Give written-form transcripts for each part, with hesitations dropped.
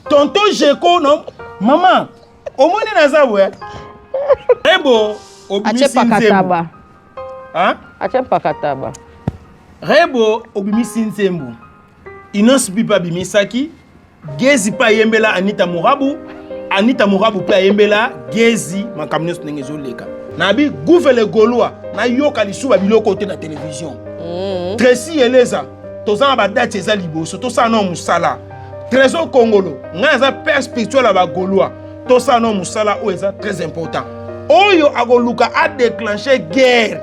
Tonton Jeko no mama omoni naza boye Rebo obimisi nzembo. Hein? Atie mpakataba. Rebo obimisi nzembo. Innoss'B mpe abimisaki Gezi mpe ayembela Anita Murabu, Anita Murabu mpe ayembela Gezi makambo nyonso ndenge ezoleka. Nabi Gouve le Gaulois nayoka lisusu ba biloko te na television. Mm. Tracy Eleza toza na ba date eza liboso tosala nao mosala. Trésor Kongolo ngai aza père spirituel ya ba Gaulois tosala nao mosala oyo eza très important. Oyo akoluka a déclencher guerre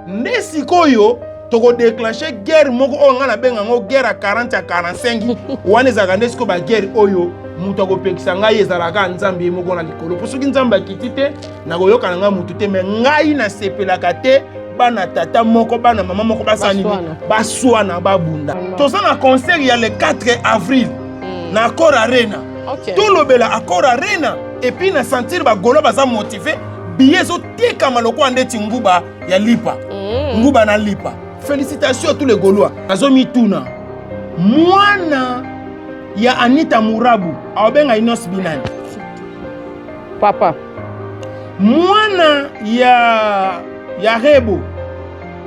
nde sikoyo toko déclencher guerre moko oyo ngai nabenga yango guerre ya 40 ya 45 wana ezalaka nde sikoyo baguerre oyo moto akopekisa ngai ezalaka nzambe ye moko na likolo mpo soki nzambe akiti te nakoyoka na ngai motu te me ngai nasepelaka te bana tata moko bana mama moko basala nini baswana babunda toza na concert ya le 4 avril mm. na Accor Arena okay. tolobela Accor Arena epuis na sentir bagolo baza motive billet ezotekama lokola ndeti nguba ya lipa mm. nguba na lipa félicitations à tous les gaulois nazomituna mwana ya anita murabu aobenga inos binani papa mwana ya ya rebo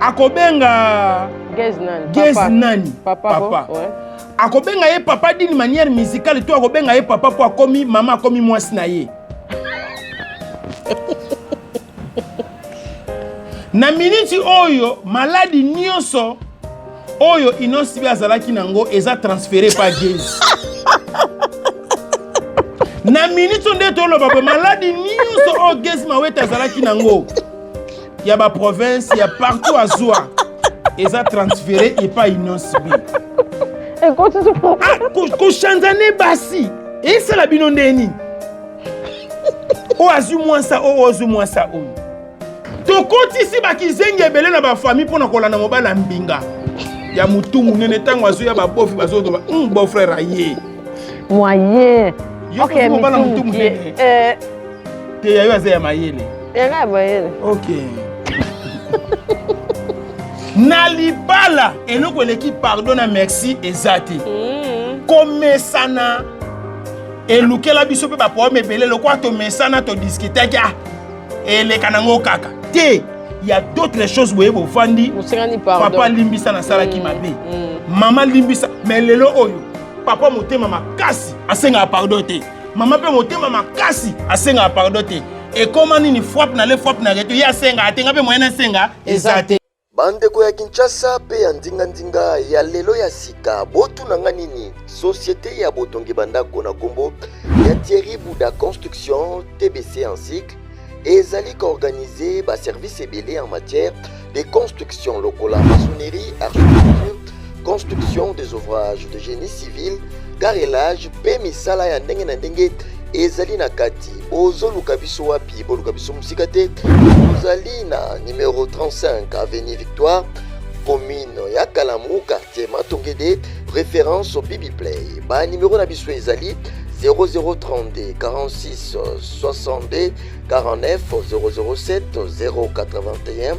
akobenga gez nani, gez nani? papa, papa. Ouais. akobenga ye papa d'une manière musicale to akobenga ye papa mpo akomi mama akomi mwasi na ye na miniti oyo maladi nyonso oyo inosibi azalaki nango eza transfere pa gezi na miniti oyo nde toloba boye maladi nyonso oyo gezi mawete azalaki nango ya baprovince ya partout azwa eza transfere epai inosibi ah, kochanzane basi esala bino nde nini oyo azwi mwasa oyo azwi mwasa oyo tokotisi bakizengi ebele na bafamille mpo na kolanda mobali ya mbinga ya motu monene ntango azoya babofi bazoloba mm, beau frère aye moyen yo okay, mobali ya motu monene eh. te ya yo aza ya mayele yanga ya mayele ok na libala eloko eleki pardon na merci eza te mm. komesana elukela biso mpe baproblème ebele lokola tomesana todiskitaki ah eleka nango kaka te ya d'autres choses boye bofandi papa limbisa nasalaki mm, mabe mm. mama limbisa mais lelo oyo papa motema makasi asengaka pardon te mama mpe motema makasi asengaka pardon te ekoma nini frappe na le frappe na reto ye asengaka te nga mpe moyen nasenga eza te Bandeko ya Kinshasa pe ya nzinga-nzinga ya lelo ya sika, botuna nga nini? Societe ya botongi ba ndako na kombo ya Thierry Bouda Construction, TBC en cycle, ezali ko organiser ba services ebele en matière de construction lokola maçonnerie, architecture, construction des ouvrages de génie civil, carrelage pe misala ya ndenge na ndenge ezali na kati. Bozoluka biso wapi? Boluka biso mosika te, tozali na numero 35 avenue Victoire, commune ya Kalamu, quartier Matongede, référence Bibi Play. Ba numéro na biso ezali 0032 46 62 49 007 081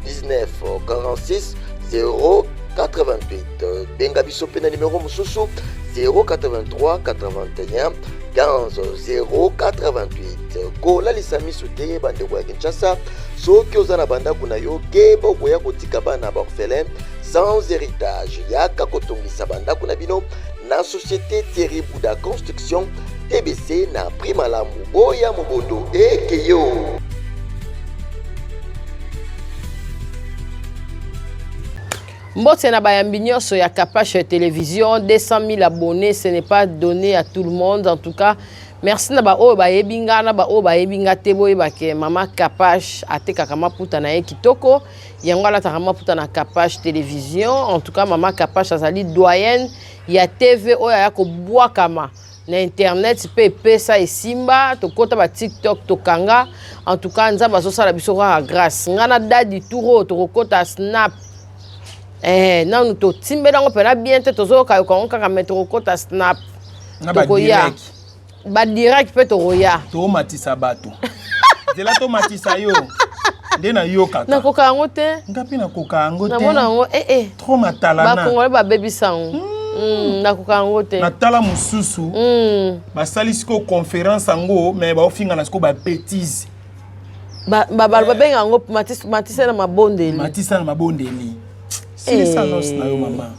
19 46 088. Benga biso pe na numéro mosusu 083 81 15 088. Kolalisa miso te bandeko ya Kinshasa, soki oza na bandako na yo keba okoya kotika bana ba orphelin sans héritage. Yaka kotongisa bandako na bino na société Thierry Bouda Construction TBC na prix malamu. Boya mobondo ekeyo. Mbote na bayambi nyonso ya Kapash Television, 200 000 abonnés, ce n'est pas donné à tout le monde. En tout cas, merci na ba oyo bayebi nga na ba oyo bayebi nga te boyeba ke mama Kapash atekaka maputa na ye kitoko, yango alataka maputa na Kapash Television. En tout cas, mama Kapash azali doyenne ya TV oyo aya kobwakama na internet mpe epesa esimba tokota ba tiktok tokanga en tout cas nzambe azosala biso kaka grâce nga na dadi tour oyo tokokota snap eh, nanu totimbeli yango mpena bien te tozoyokayoka yango kaka me tokokota snap tokoya badirect mpe tokoya tomatisa bato nzela tomatisa yo nde nayokaka nakoka yango te nga mpe nakoka yango te namona yango eh, eh. trop matalana bakongole babebisa yango mm. Nakoka yango te. Natala mosusu basali sikoyo conférence yango, mais baofinga na sikoyo babêtises. Babenga yango matisa na mabondeli. Matisa na mabondeli. Silisa annonce na yo, mama.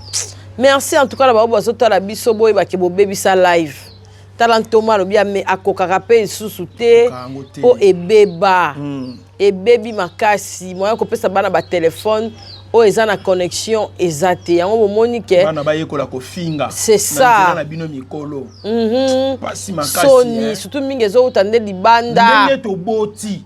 Merci en tout cas na bango bazotala biso. Boyebake bobebisa live. Tala, ntoma alobi akokaka mpe lisusu te mpo ebeba. Ebebi makasi. Moya kopesa bana batelefone oyo eza na connexion eza te. Yango bomoni ke bana bayekola kofinga. C'est ça. Na bino mikolo. Pasi makasi. Soni surtout mingi ezowuta nde libanda. Ndenge toboti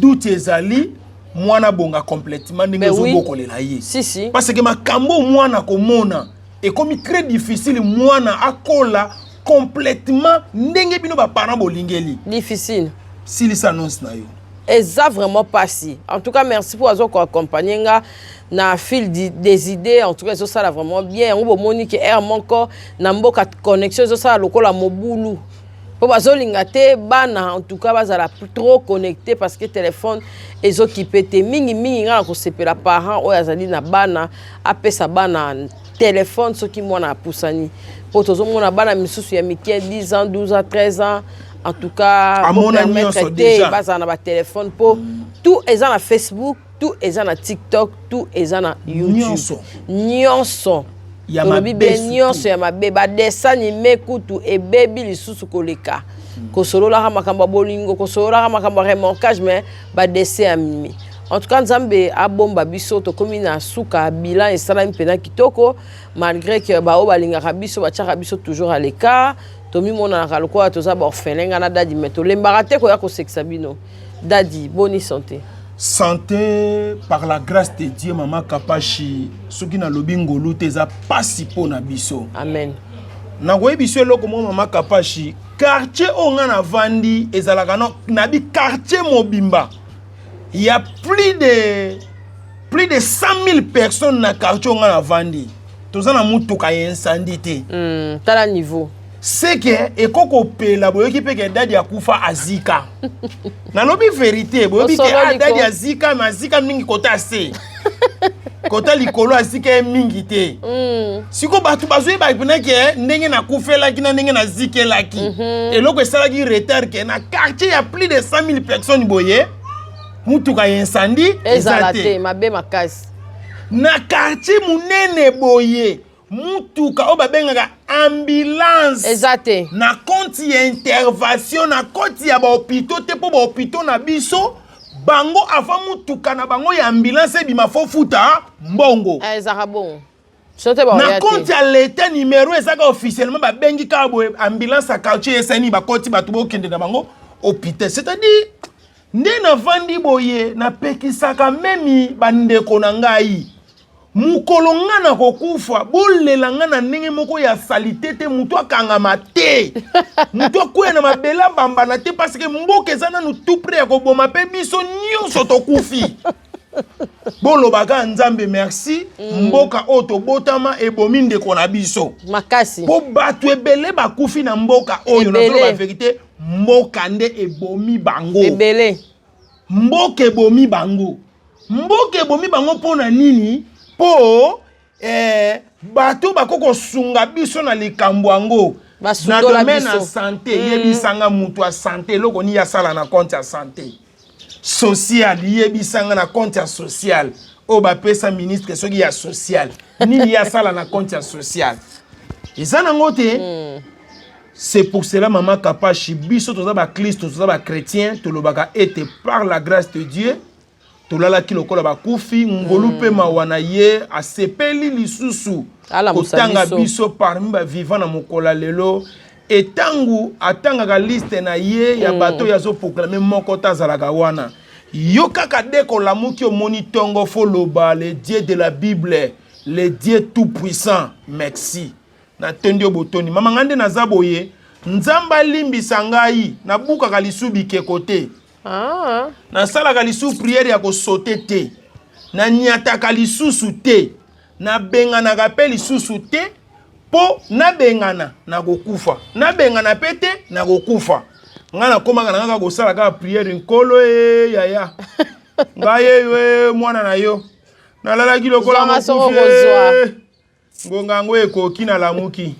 doute ezali mwana bonga complètement ndenge ozobokolela ye. Si, si. Parce que makambo mwana komona ekomi très difficile mwana akola complètement ndenge bino baparent bolingeli. Difficile. Silisa annonce na yo. Eza vraiment pasi. En tout cas, merci pour azo koaccompagner nga na fil des idées. En tout cas, ezosala vraiment bien. Yango bomoni ke aire moko na mboka connexion ezosala lokola mobulu mpo bazolinga te bana en tout cas bazala trop connecté, parce que téléphone ezokipe te mingimingi. Ngai na kosepela parent oyo azali na bana apesa bana telefone soki mwana apusani, mpo tozomona bana misusu ya mike, 10 ans, 12 ans, 13 ans. En tout cas, permettre te bazala na batelefone, mpo tout eza na Facebook, tout eza na TikTok, tout eza na YouTube, nyonso. Tolobi be nyonso ya mabe, badessin animé kutu ebebi lisusu koleka. Kosololaka makambo ya bolingo, kosololaka makambo ya remorquage, mais badessin animé. En tout cas, Nzambe abomba biso. Tokomi na suka. Bilan esalami mpena kitoko, malgré que baoyo balingaka biso batiaka biso toujours à l'écart. Tomimonanaka lokola toza baorphelin, nga na Dadi, mais tolembaka te koya kosekisa bino. Dadi, boni santé? Santé, par la grâce de Dieu, mama Kapashi. Soki nalobi ngolu te, eza pasi mpo na biso. Amen. Nakoyebi biso eloko moko, mama Kapashi. Quartier oyo nga navandi ezalaka nabi quartier mobimba ya plus de 100 000 personnes. Na quartier oyo nga navandi, toza na mutuka ya incendie te. Tala niveau. Seke ekoki kopela, boyoki mpe ke Dadi akufa, azika. Nalobi vérité, boyobi ke ah, Dadi azika, me azika mingi kota se kota likolo, azika ye mingi te. Sikoyo bato bazoyeba mpena ke ndenge nakufelaki na ndenge nazikelaki. Eloko esalaki retard ke na quartier ya plus de 100 000 personnes boye, mutuka ya incendie ezala te. Mabe makasi. Na quartier monene boye, mutuka oyo babengaka ambulance eza te. Na compte ya intervention na compte ya bahôpitaux te, mpo bahôpitaux na biso bango, avant mutuka na bango ya ambulance ebima, fo futa mbongo. Ezalaka bongo. Na compte ya leta, numéro ezaka officiellement, babengi kaka boye ambulance ya quartier esani, bakoti bato, bokende na bango hôpital. C'est-à-dire nde navandi boye, napekisaka memi bandeko na ngai, mokolo nga na kokufa, bolela nga na ndenge moko ya salite te, motu akangama te, motu akwea na mabele abambana te, parce que mboka eza nanu tout près ya koboma mpe biso nyonso tokufi. Bolobaka Nzambe merci. Mboka oyo tobotama ebomi ndeko na biso makasi. Mpo bato ebele bakufi na mboka oyo. Nazoloba vérité, mboka nde ebomi bango. Ebele. Mboka ebomi bango. Mboka ebomi bango mpo na nini? Mpo bato bakoki kosunga biso na likambo yango na domaine ya santé. Yebisanga moto ya santé, eloko nini asala na compte ya santé social? Yebisanga na compte ya social oyo bapesa ministre soki ya social, nini ye asala na compte ya social? Eza nango te. C'est pour cela, mama Kapashi, biso toza bakristo, toza bachrétien, tolobaka ete par la grâce de Dieu tolalaki lokola bakufi. Ngolu mpe mawa na ye, asepeli lisusu kotanga biso parmi bavivant na mokolo ya lelo. Etangu atangaka liste na ye ya bato oyo azoproclamer, moko te azalaka wana. Yo kaka de kolamuki, omoni ntongo, foloba: "Le Dieu de la Bible, le Dieu tout puissant, merci, natondi yo botondi." Mama, ngai nde naza boye, Nzambe alimbisa ngai, nabukaka lisu bikeko te. Nasalaka lisusu prière ya kosote te, naniataka lisusu te, nabenganaka mpe lisusu te, mpo nabengana nakokufa, nabengana mpe te nakokufa. Ngai nakomaka na kaka kosala kaka prière: "Nkolo e yaya, ngai eyo e mwana na yo, nalalaki lokola mokufi." Ngonga yango ekoki nalamuki.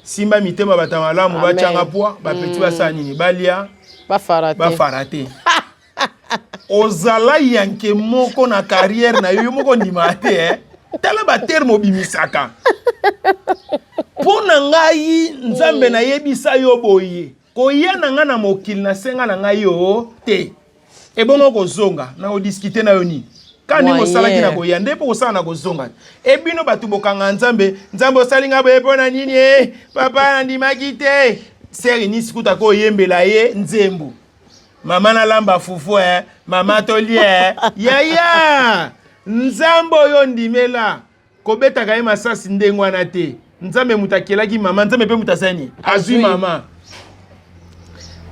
Simba mitema bata malamu bachanga pwa bapeti basala nini balia bafara te bafara te. Ozala yanke moko na carrière na yo yo moko ondimaka te eh? Tala baterme obimisaka. Mpo na ngai Nzambe nayebisa yo boye koya na ngai na mokili nasenga na ngai yo te. Ebongo kozonga na kodiskite na yo nini? Ka ndenge osalaki na koya nde mpo kosala na kozonga. E bino bato bokanga Nzambe, Nzambe osali nga boye mpo na nini e? Papa nandimaki te. Sœur Eunice kuta koyembela ye nzembo. Mama nalamba fufu eh, mama tolie eh. Yaya, Nzambe oyo ndimela kobetaka ye masasi ndenge wana te. Nzambe moto akelaki mama, Nzambe mpe moto asali nini? Azwi mama.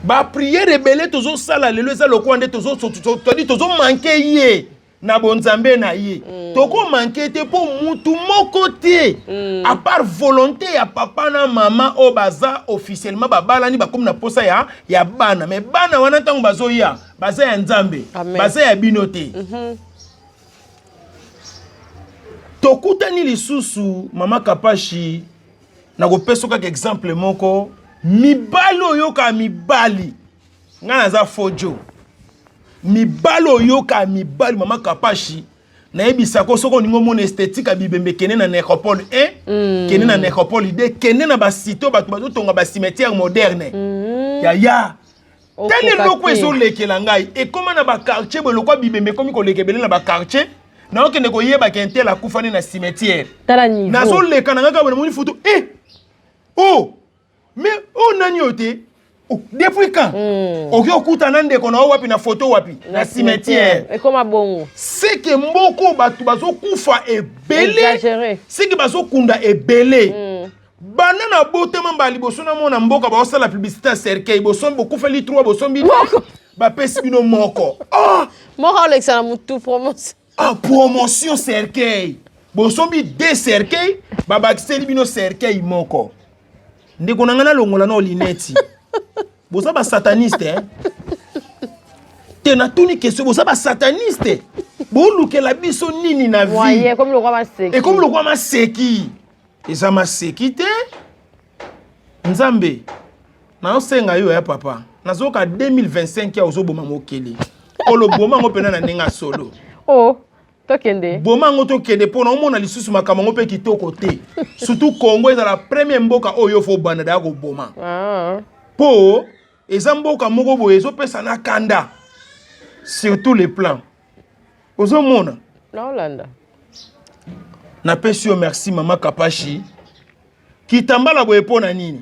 Ba prière ebele tozosala lelo eza lokola nde tozodi tozomanke ye na bonzambe na ye. Tokomanke te mpo mutu moko te à part volonté ya papa na mama oyo baza officiellement babalani bakomi na posa ya, ya bana. Mais bana wana ntango bazoya baza ya Nzambe, baza ya bino te. Tokutani lisusu mama Kapashi, nakopesa kaka exemple moko. Mibali oyoka mibali, ngai naza fojo. Mibali oyoka mibali mama Kapashi, nayebisako soki olingi omona esthétique ya bibembe kende na nécropole 1, kende na nécropole 2, kende na basite oyo bato bazotonga ba cimetière moderne. Yaya, tala eloko ezolekela ngai ekóma na baquartier boye lokwa bibembe ekomi koleka ebele na baquartier, naokende koyeba ke un tel akufani na cimetière. Tala niveau. Nazoleka na ngai kaka boye namoni photo eh oh mais oyo nani oyo te? Oh, depuis quand okoki okutana ndeko na yo wapi na photo wapi na cimetière? Ekoma bongo. Seke mboko bato bazokufa ebele, Exagéré. seke bazokunda ebele. Banda na botema mbala liboso namona mboka baosala publicité ya cercueil, bosombi bokufeli 3 bosombi Moko. bapesi bino moko. Ah! Moko olekisa na mutu promotion. Ah, promotion cercueil. Bosombi deux cercueil, babakiseli bino cercueil moko. Ndeko na ngai nalongola na olineti. Boza ba sataniste eh? Te natuni question, boza ba sataniste? Bolukela biso nini na vie? Moyen ekomi lokwa maseki. Ekomi lokwa maseki. Eza maseki te. Nzambe, nazosenga yo ya papa. Nazoka 2025 ya ozoboma mokili. Oloboma yango mpena na ndenge ya solo. Oh, tokende. Boma yango tokende mpo na omona lisusu makambo yango mpe kitoko te. Surtout Congo ezala premier mboka oyo fo banda daya koboma. Po eza mboka moko boye ezopesa na kanda sur tous les plans. Ozomona? Naolanda. Napesi yo merci mama Kapashi. Kitambala boye mpo na nini?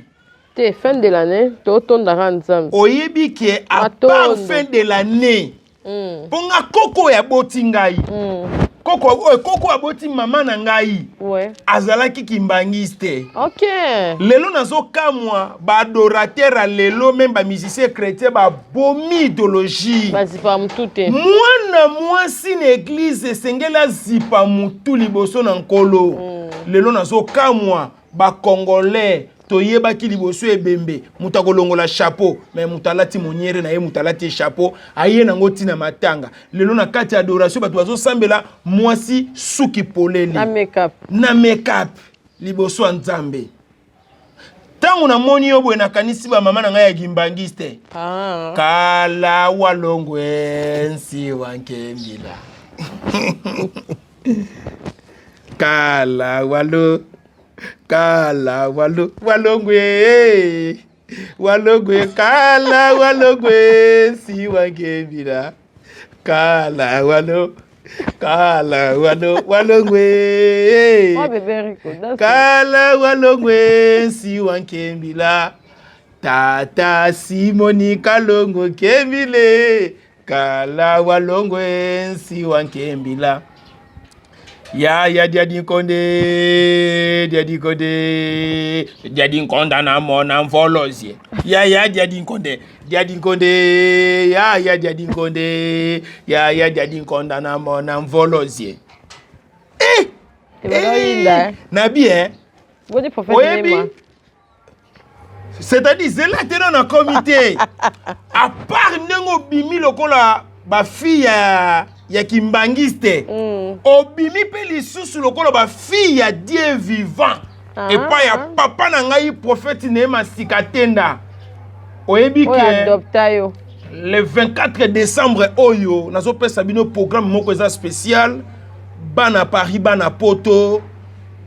Te fin de l'année totondaka Nzambe. Oyebi ke à part fin de l'année mpo nga koko oyo aboti ngai, koko oyo koko aboti mama na ngai azalaki kimbangiste. Lelo nazokamwa baadorateur ya lelo, même bamusicien chrétien babomi idéologie. Bazipa mutu te. Mwana mwasi na église esengeli azipa mutu liboso na Nkolo. Lelo nazokamwa bacongolais, toyebaki liboso ebembe moto akolongola chapeau, mais moto alati moniere na ye, moto alati chapeau aye nango ntina matanga. Lelo na kati ya adoration bato bazosambela, mwasi suki polele na make-up, na make-up liboso ya Nzambe. Ntango namoni yo boye nakanisi bamama na ngai ya gimbangiste. Kala walongwe nsi wankembila kala walo kala walo walongwe walongwe kala walongwe nsi wankembila kala walo kala walo walongwe Oh, bébé Rico, danse. Kala walongwe nsi wankembila tata Simoni Kalongo kembile kala walongwe nsi wankembila ya ya diadi nkonde diadi nkonde diadi nkonda na mona mvolozie ya ya diadi nkonde diadi nkonde ya ya diadi nkonde ya ya diadi nkonda na mona mvolozie eh Tebaka oyinda, eh. Nabi eh Boni prophète Oyebi Nema. C'est-à-dire zela te na comité à part ndenge obimi lokola. Bafille ya kimbangiste. Obimi mpe lisusu lokola bafille ya Dieu vivant. Epai ya papa na ngai, prophète Neema Sikatenda. Oyebi oyo ke adopta yo. Le 24 décembre oyo, nazopesa bino programme moko eza spécial. Bana Paris, bana Poto,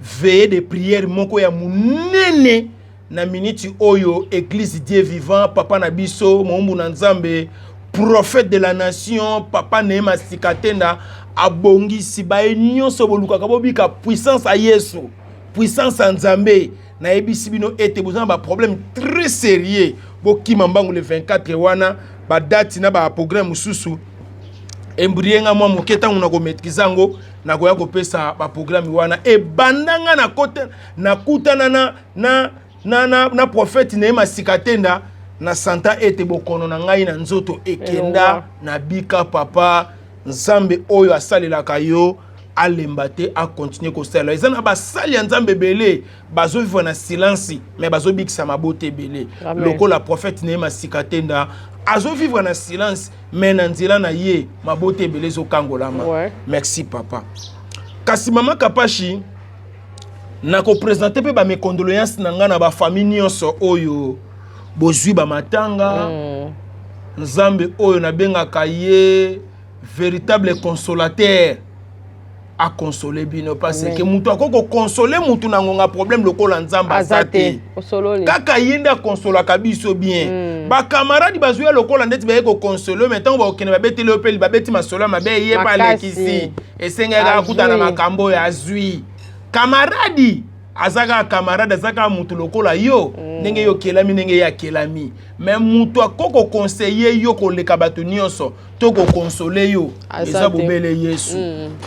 veillée de prière moko ya monene na miniti oyo, église Dieu vivant, papa na biso, moumbu na Nzambe, prophète de la nation, papa Neema Sikatenda abongisi. Baye nyonso bolukaka bobika puissance ya Yesu, puissance ya Nzambe, nayebisi bino ete boza na baproblème très sérieux, bokima mbangu le 24 wana. Badate na baprogramme mosusu embrie nga mwa moke. Ntango nakomaîtriser yango, nakoya kopesa baprogramme wana. Ebanda nga nakutana na prophète Neema Sikatenda na santa ete bokono na ngai na nzoto ekenda. Elongwa. Nabika. Papa, Nzambe oyo asalelaka yo alemba te, akontinue kosalela. Eza na basali ya Nzambe ebele bazovivre na silence, mais bazobikisa mabota ebele. Amen. Lokola prophète Neema Sikatenda azovivre na silence, mais na nzela na ye mabota ebele ezokangolama. Merci papa. Kasi mama Kapashi, nakoprésenter mpe bamecondoléance na ngai na bafamille nyonso oyo bozwi bamatanga. Nzambe oyo nabengaka ye véritable consolateur akonsole bino, parce Amen. que moto akoki kokonsole motu na ngonga problème lokola Nzambe aza aza te. Te, osololi. Kaka ye nde akonsolaka biso bien. Bakamaradi bazwi ya lokola ndeti baye kokonsole, mais ntango bakokende, babeteli yo mpe babeti masolo ya mabe, ye mpe Makasi. alekisi. Esengaki akutana na Azwi. makambo oyo azwi. Kamaradi aza kaka kamarade, aza kaka motu lokola yo, ndenge yo okelami, ndenge ye akelami. Mais moto akoki koconseiller yo koleka bato nyonso to kokonsole yo Aza eza te. bobele Yesu.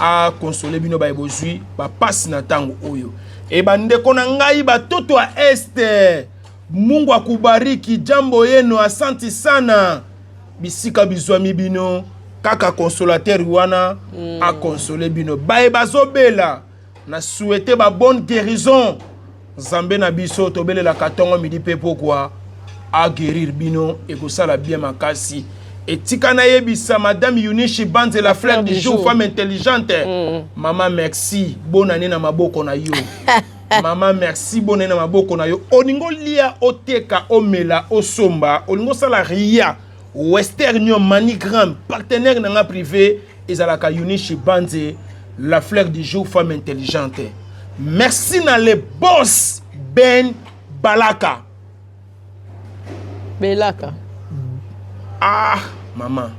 Akonsole bino baye bozwi bapasi na ntango oyo. E bandeko na ngai, batoto ya Est, Mungu akubariki. Jambo yenu, asanti sana. Bisika bizwami bino, kaka consolateur wana akonsole bino. Baye bazobela, na souhaite ba bonne guérison. Nzambe na biso tobelelaka ntongo, midi mpe pokwa aguérir bino, ekosala bien makasi. Etika nayebisa madame Yunishi Banze, la fleur du jour, femme intelligente. Mama merci, bonne année na maboko na yo. Mama merci, bonne année na maboko na yo. Olingi olia, oteka, omela, osomba, olingi osala ria, Western Union, MoneyGram, partenaire na nga privé ezalaka Yunishi Banze, la fleur du jour, femme intelligente. Merci na le boss Ben Balaka. Belaka. Ah mama.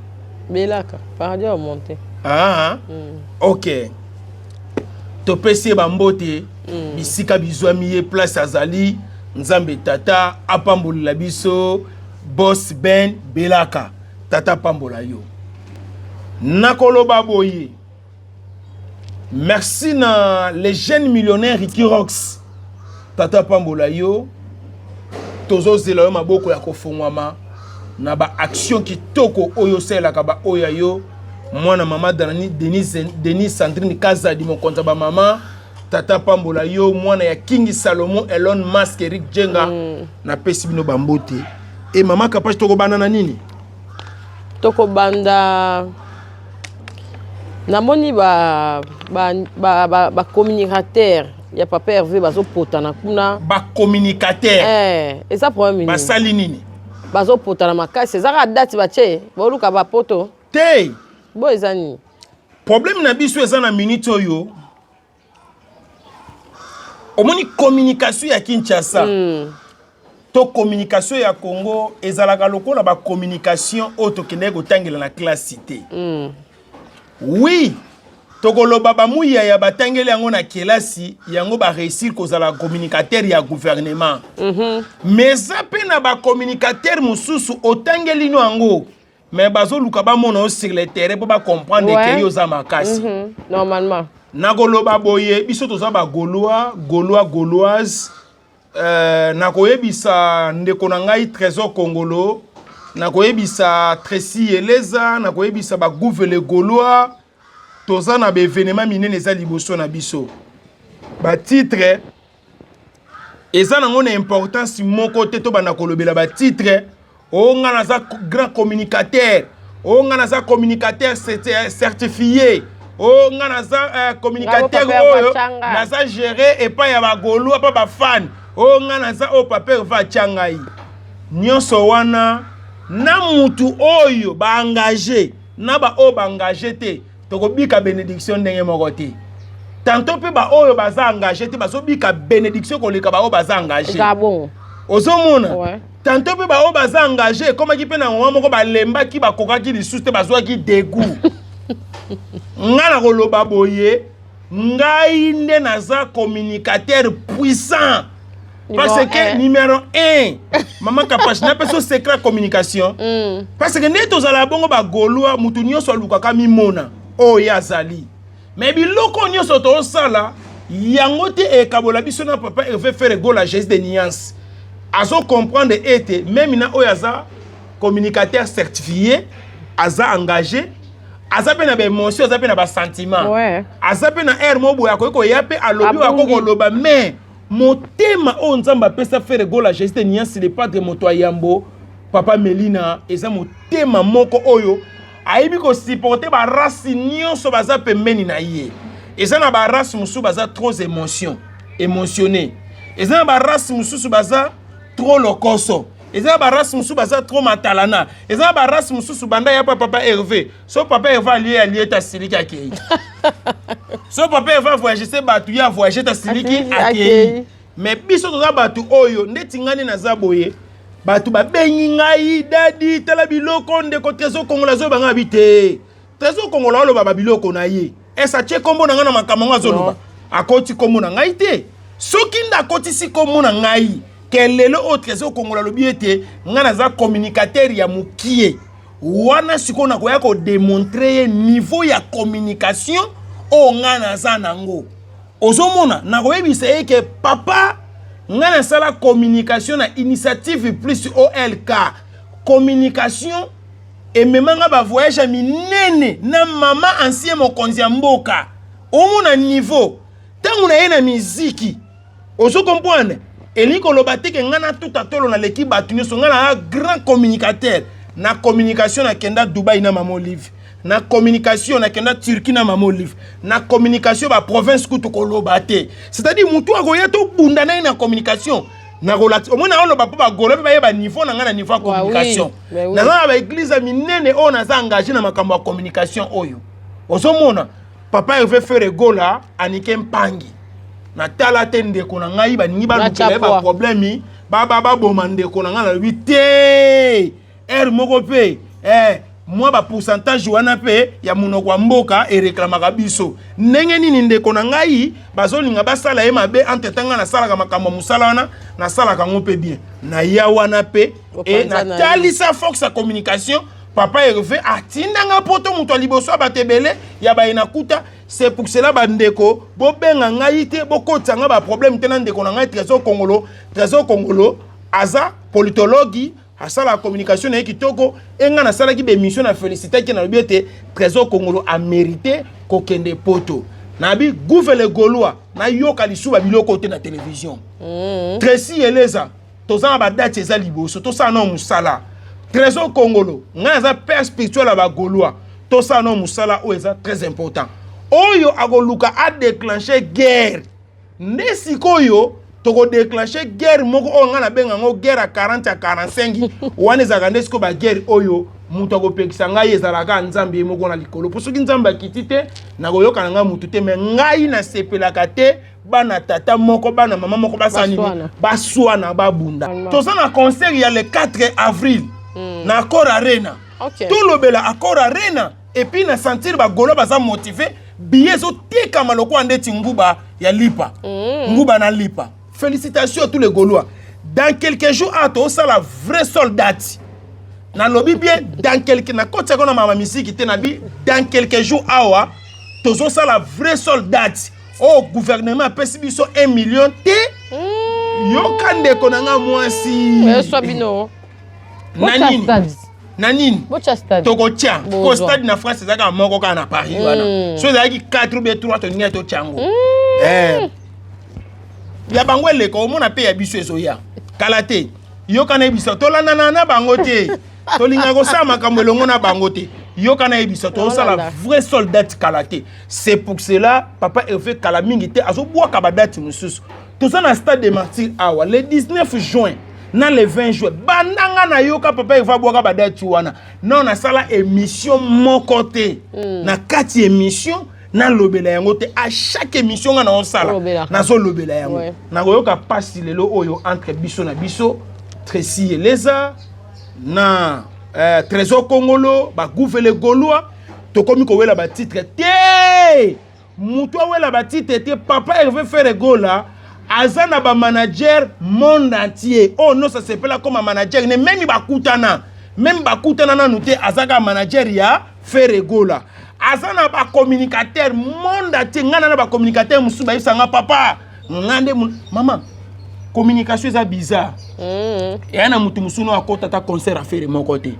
Belaka, pardon, omonte. Ah, ok, topesi ye bambote. Bisika bizwami ye, place azali, Nzambe tata apambolela biso boss Ben Belaka. Tata apambola yo. Nakoloba boye, merci na les jeunes millionnaires Ricky Rox. Tata apambola yo. Tozozela yo maboko ya kofungwama na baaction kitoko oyo osalelaka baoyo ya yo. Mwana mama Denise, Denise Sandrine Kazadi, mokonzi ya bamama, tata pambola yo. Mwana ya Kingi Salomon, Elon Musk, Eric Jenga, napesi bino bambote. E mama Kapashi, tokobanda na nini? Tokobanda, namoni bacommunicateur ba, ba, ba ya papa Hervé bazopotana kuna. Bacommunicateur? Eh, eza problème nini? Basali nini? Bazopotana makasi. Eza kaka date batie, boluka bapoto. Te. Bo eza nini? Problème na biso eza na minute oyo, omoni communication ya Kinshasa to communication ya Congo ezalaka lokola bacommunication oyo tokendaki kotangela na classe te. Oui, tokoloba bamuyaya batangeli yango na kelasi, yango baréussir kozala communicateur ya gouvernement. Mais eza mpe na bacommunicateur mosusu, otangeli no yango, mais bazoluka bamona yo sur le terrain mpo bacomprendre ke yo oza makasi. Normalement. Nakoloba boye, biso toza bagaulois, gaulois, gauloise. Nakoyebisa ndeko na ngai Trésor Kongolo, nakoyebisa Tracy Eleza, nakoyebisa bagouvele gaulois, toza na baévénement minene eza liboso na biso. Batitre eza nango na importance moko te. Tobanda kolobela batitre o nga naza grand communicateur. O nga naza communicateur certifié. O nga naza communicateur oyo naza géré epai ya bagaulois mpa bafan. O nga naza oyo papa Herve atya ngai. Nyonso wana na mutu oyo baengage na baoyo baengage te, tokobika bénédiction ndenge moko te. Tantôt mpe baoyo baza engage te bazobika bénédiction koleka baoyo baza engage. Ozomona? Ouais. Tantôt mpe baoyo baza engage ekomaki mpe na ngoma moko balembaki, bakokaki lisusu te, bazwaki dégoût. Nga na koloba boye, ngai nde naza communicateur puissant parce que numéro 1, mama Kapache, napesa secret ya communication parce que nde tozala bongo bagaulois, mutu nyonso alukaka mimona oyo ye azali. Mais biloko nyonso tozosala yango te ekabola biso na papa Hervé Ferre Gola Jésus de Nuance. Azocomprendre ete même na oyo aza communicateur certifié, aza engagé, aza mpe na baémotion, aza mpe na basentiment, aza mpe na aire moko boye, akoki koya mpe alobi oyo akoki koloba. Mais motema oyo Nzambe apesa Ferre Gola Jésus de Nuance le Padre, moto ayambo papa Melina, eza motema moko oyo ayebi kosupporter barace nyonso baza pembeni na ye. Eza na barace mosusu baza trop émotion émotionné, eza na barace mosusu baza trop lokoso, eza na barace mosusu baza trop matalana, eza na barace mosusu banda ya pa papa Hervé. So papa Hervé alie, alie te, asiliki, akei. So papa Hervé avoyage se bato, ye avoyage te, asiliki, akei. Mais biso toza bato oyo ndeti ngai nde naza boye, bato babengi ngai: "Dadi, tala biloko ndeko Trésor Kongola azoyeba." Ngai abi te, Trésor Kongola aloba babiloko na ye. Ese atie nkombo na ngai na makambo yango azoloba? Akoti nkombo na ngai te. Soki nde akotisi nkombo na ngai ke lelo oyo Trésor Kongola alobi ete ngai naza communicateur ya mokie wana, sikoyo nakoya kodémontrer ye niveau ya communication oyo ngai naza nango. Ozomona, nakoyebisa ye ke papa, ngai nasala communication na Initiative Plus OLK. Communication ememanga bavoyage ya minene na mama ancien mokonzi ya mboka. Omona niveau ntango na ye na miziki, ozo comprendre? Elingi koloba te ke ngai natuta tolo naleki bato nyonso. Ngai na grand communicateur na communication, nakenda Dubai na mama Olive na communication, nakenda Turquie na mama Olive na communication, baprovince kutu koloba te. C'est-à-dire motu akoya tobunda na ye na communication, nakolakisa. Omoni, naoloba mpo bagaulois mpe bayeba niveau na ngai na niveau ya communication. Naza na baéglise ya minene oyo naza engagé na makambo ya communication oyo. Ozomona, papa Hervé Ferre Gola anike mpangi, natala te ndeko na ngai baningi balukela ye baproblème, baboma ndeko na ngai. Nalobi te, ere moko mpe mwa bapourcentage wana mpe ya monoko ya mboka ereklamaka biso ndenge nini. Ndeko na ngai bazolinga basala ye mabe, entre temps ngai nasalaka makambo ya mosala wana, nasalaka yango mpe bien. Naya wana mpe e natalisa force ya communication. Papa Hervé atindanga poto, moto ya liboso ya bato ebele ya baye nakuta. C'est pour cela, bandeko, bobenga ngai te, bokotisa ngai baproblème te na ndeko na ngai Trésor Kongolo. Trésor Kongolo aza politologue, asalaka communication na ye kitoko. E ngai nasalaki bémission na félicitaki, nalobi ete Trésor Kongolo amérité kokende poto. Nabi gouvele gaulois, nayoka lisusu babiloko te na télévision. Tracy Eleza, toza na badate eza liboso, tosala nao mosala. Trésor Kongolo, ngai naza père spirituel ya bagaulois, tosala nao mosala oyo eza très important. Oyo akoluka adéclenche guerre nde sikoyo tokodéclenche guerre moko oyo ngai nabenga yango guerre ya 40 ya 45. Wana ezalaka nde sikoyo baguerre oyo moto akopekisa ngai ezalaka Nzambe ye moko na likolo, mpo soki Nzambe akiti te, nakoyoka na ngai motu te. Me ngai nasepelaka te bana tata moko, bana mama moko basala nini, baswana, babunda. Toza na concert ya le 4 avril na Accor Arena. Tolobela Accor Arena et puis na sentir bagaulois baza motivé, billet ezotekama lokola ndeti nguba ya lipa, nguba na lipa. Félicitations à tous les Gaulois. Dans quelques jours awa tozosala vrai soldat. Nalobi bien dans quelques, nakotiaka na mama misiki te, nabi dans quelques jours awa tozosala vrai soldat oyo gouvernement apesi biso 1 million te. Yoka, ndeko na nga mwasi. Eswa bino. Na nini na nini tokotia po stade na France eza kaka moko, kaka na Paris wana. So ezalaki 4 ou bien 3, tolingi totia yango ya bango eleka. Omona mpe ya biso ezoya kala te. Yoka nayebisa, tolandana na bango te, tolingaka kosala makambo elongo na bango te. Yoka nayebisa, tozosala vrai soldat kala te. C'est pour cela papa Hervé kala mingi te azobwaka badate mosusu. Toza na stade de Martyr awa le 19 juin na le 20 juin. Banda nga nayoka papa Hervé abwaka badate wana, non, nasala émission moko te. Na kati émission nalobela yango te. À chaque émission nga naosala, nazolobela yango. Nakoyoka mpasi lelo oyo entre biso na biso, Tracy Eleza na Trésor Kongolo, bagouvele Gaulois, tokomi kowela batitre te. Moto awela batitre te. Papa Hervé Ferre Gola aza na bamanager monde entier oyo nyonso asepela koma manager ne. Même bakutana, même bakutana nanu te, aza kaka manager ya Ferre Gola. Aza na bacommunicateur monde entier. Ngai na bacommunicateur mosusu bayebisanga: "Papa, nga nde mama communication." Eza bizarre. Eya na motu mosusu no akɔta ata concert a Ferre moko te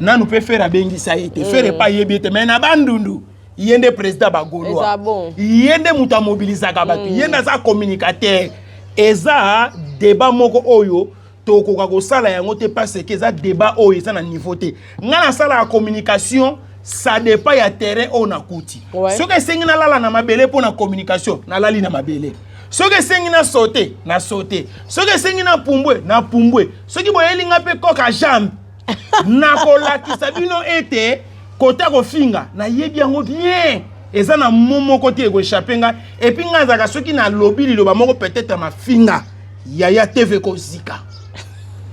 nanu mpe Ferre abengisa ye te. Ferre epa ayebi ye te, mais na Bandundu ye nde président bagaulois, ye nde moto amobilisaka bato, ye nde aza communicateur. Eza débat moko oyo tokoka kosala yango te, parce que eza débat oyo eza na niveau te. Ngai nasalaka communication, ça dépend ya terrain oyo nakuti. Soki esengi nalala na mabele mpo na communication, nalali na mabele. Soki esengi na saute, na saute. Soki esengi na pumbwe, na pumbwe. Soki boyeli nga mpe koka jambe, nakolakisa bino ete kota kofinga nayebi yango bien. Eza na mo moko te ekoéchapper ngai. Et puis ngai azalaka, soki nalobi liloba moko peut-être mafinga, yaya tv kozika.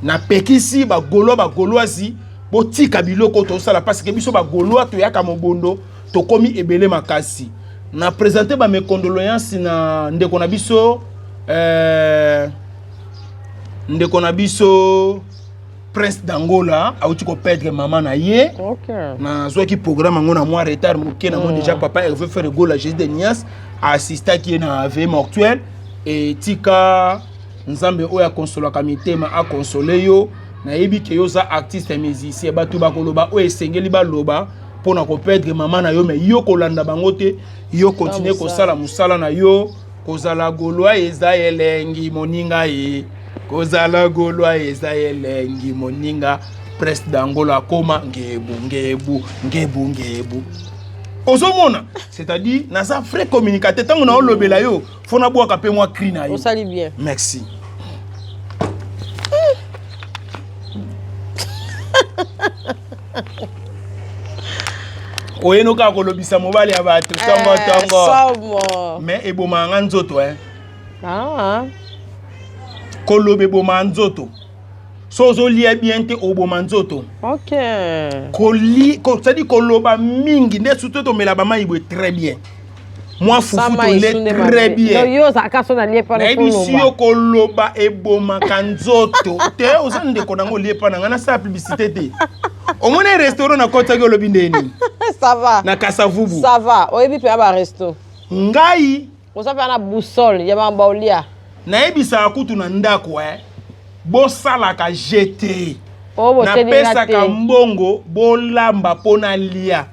Napekisi bagaulois, bagauloisi, botika biloko tosala, parce que biso bagaulois toyaka mobondo, tokomi ebele makasi. Na présente bames condoléances na ndeko na biso, ndeko na biso Prince d'Angola, auti koperdre mama na ye. Nazwaki programme yango na mwa retard moke. Namoni déjà papa Hervé Ferre Gola, Jésus de Nias, aassistaki ye na veillée mortuaire. Etika Nzambe oyo akonsolaka mitema akonsole yo. Nayebi ke yo oza artiste musicien, bato bakoloba oyo esengeli baloba mpona koperdre mama na yo, mais yo kolanda bango te. Yo continue kosala mosala na yo. Kozala gaulois eza elengi, moninga ye. Kozala gaulois eza elengi, moninga. Prince d'Angola akoma ngebu ngebu ngebu ngebu. Ozomona, c'est-à-dire naza vrai communicateur. Ntango naolobela yo, fo nabwaka mpe mwa cri na yo. Osali bien. Merci. Oyeno kaka kolobisa mobali ya bato ntongo ntongo. Somo. Mais ebomaka nga nzoto, eh. Ah. Koloba ebomaka nzoto. So ozolia bien te, oboma nzoto. C'est-à-dire koloba mingi nde surtout tomela bamai boye très bien, mwa fufu tole très bien. Yo ozalaka so nalie mpa. Nayebisi yo, koloba ebomaka nzoto te. Oza ndeko nango, olie mpa na ngai, nasala publicité te. Omoni restaurant nakotaki, olobi nde nini? Ça va. Na Kasavubu. Ça va, oyebi mpenza baresto. Ngai Oza mpenza na boussole ya makambo olia. Nayebisaka kutu na ndako, bosalaka jete. Oyo botelinga Napesaka te. mbongo, bolamba mpo nalia.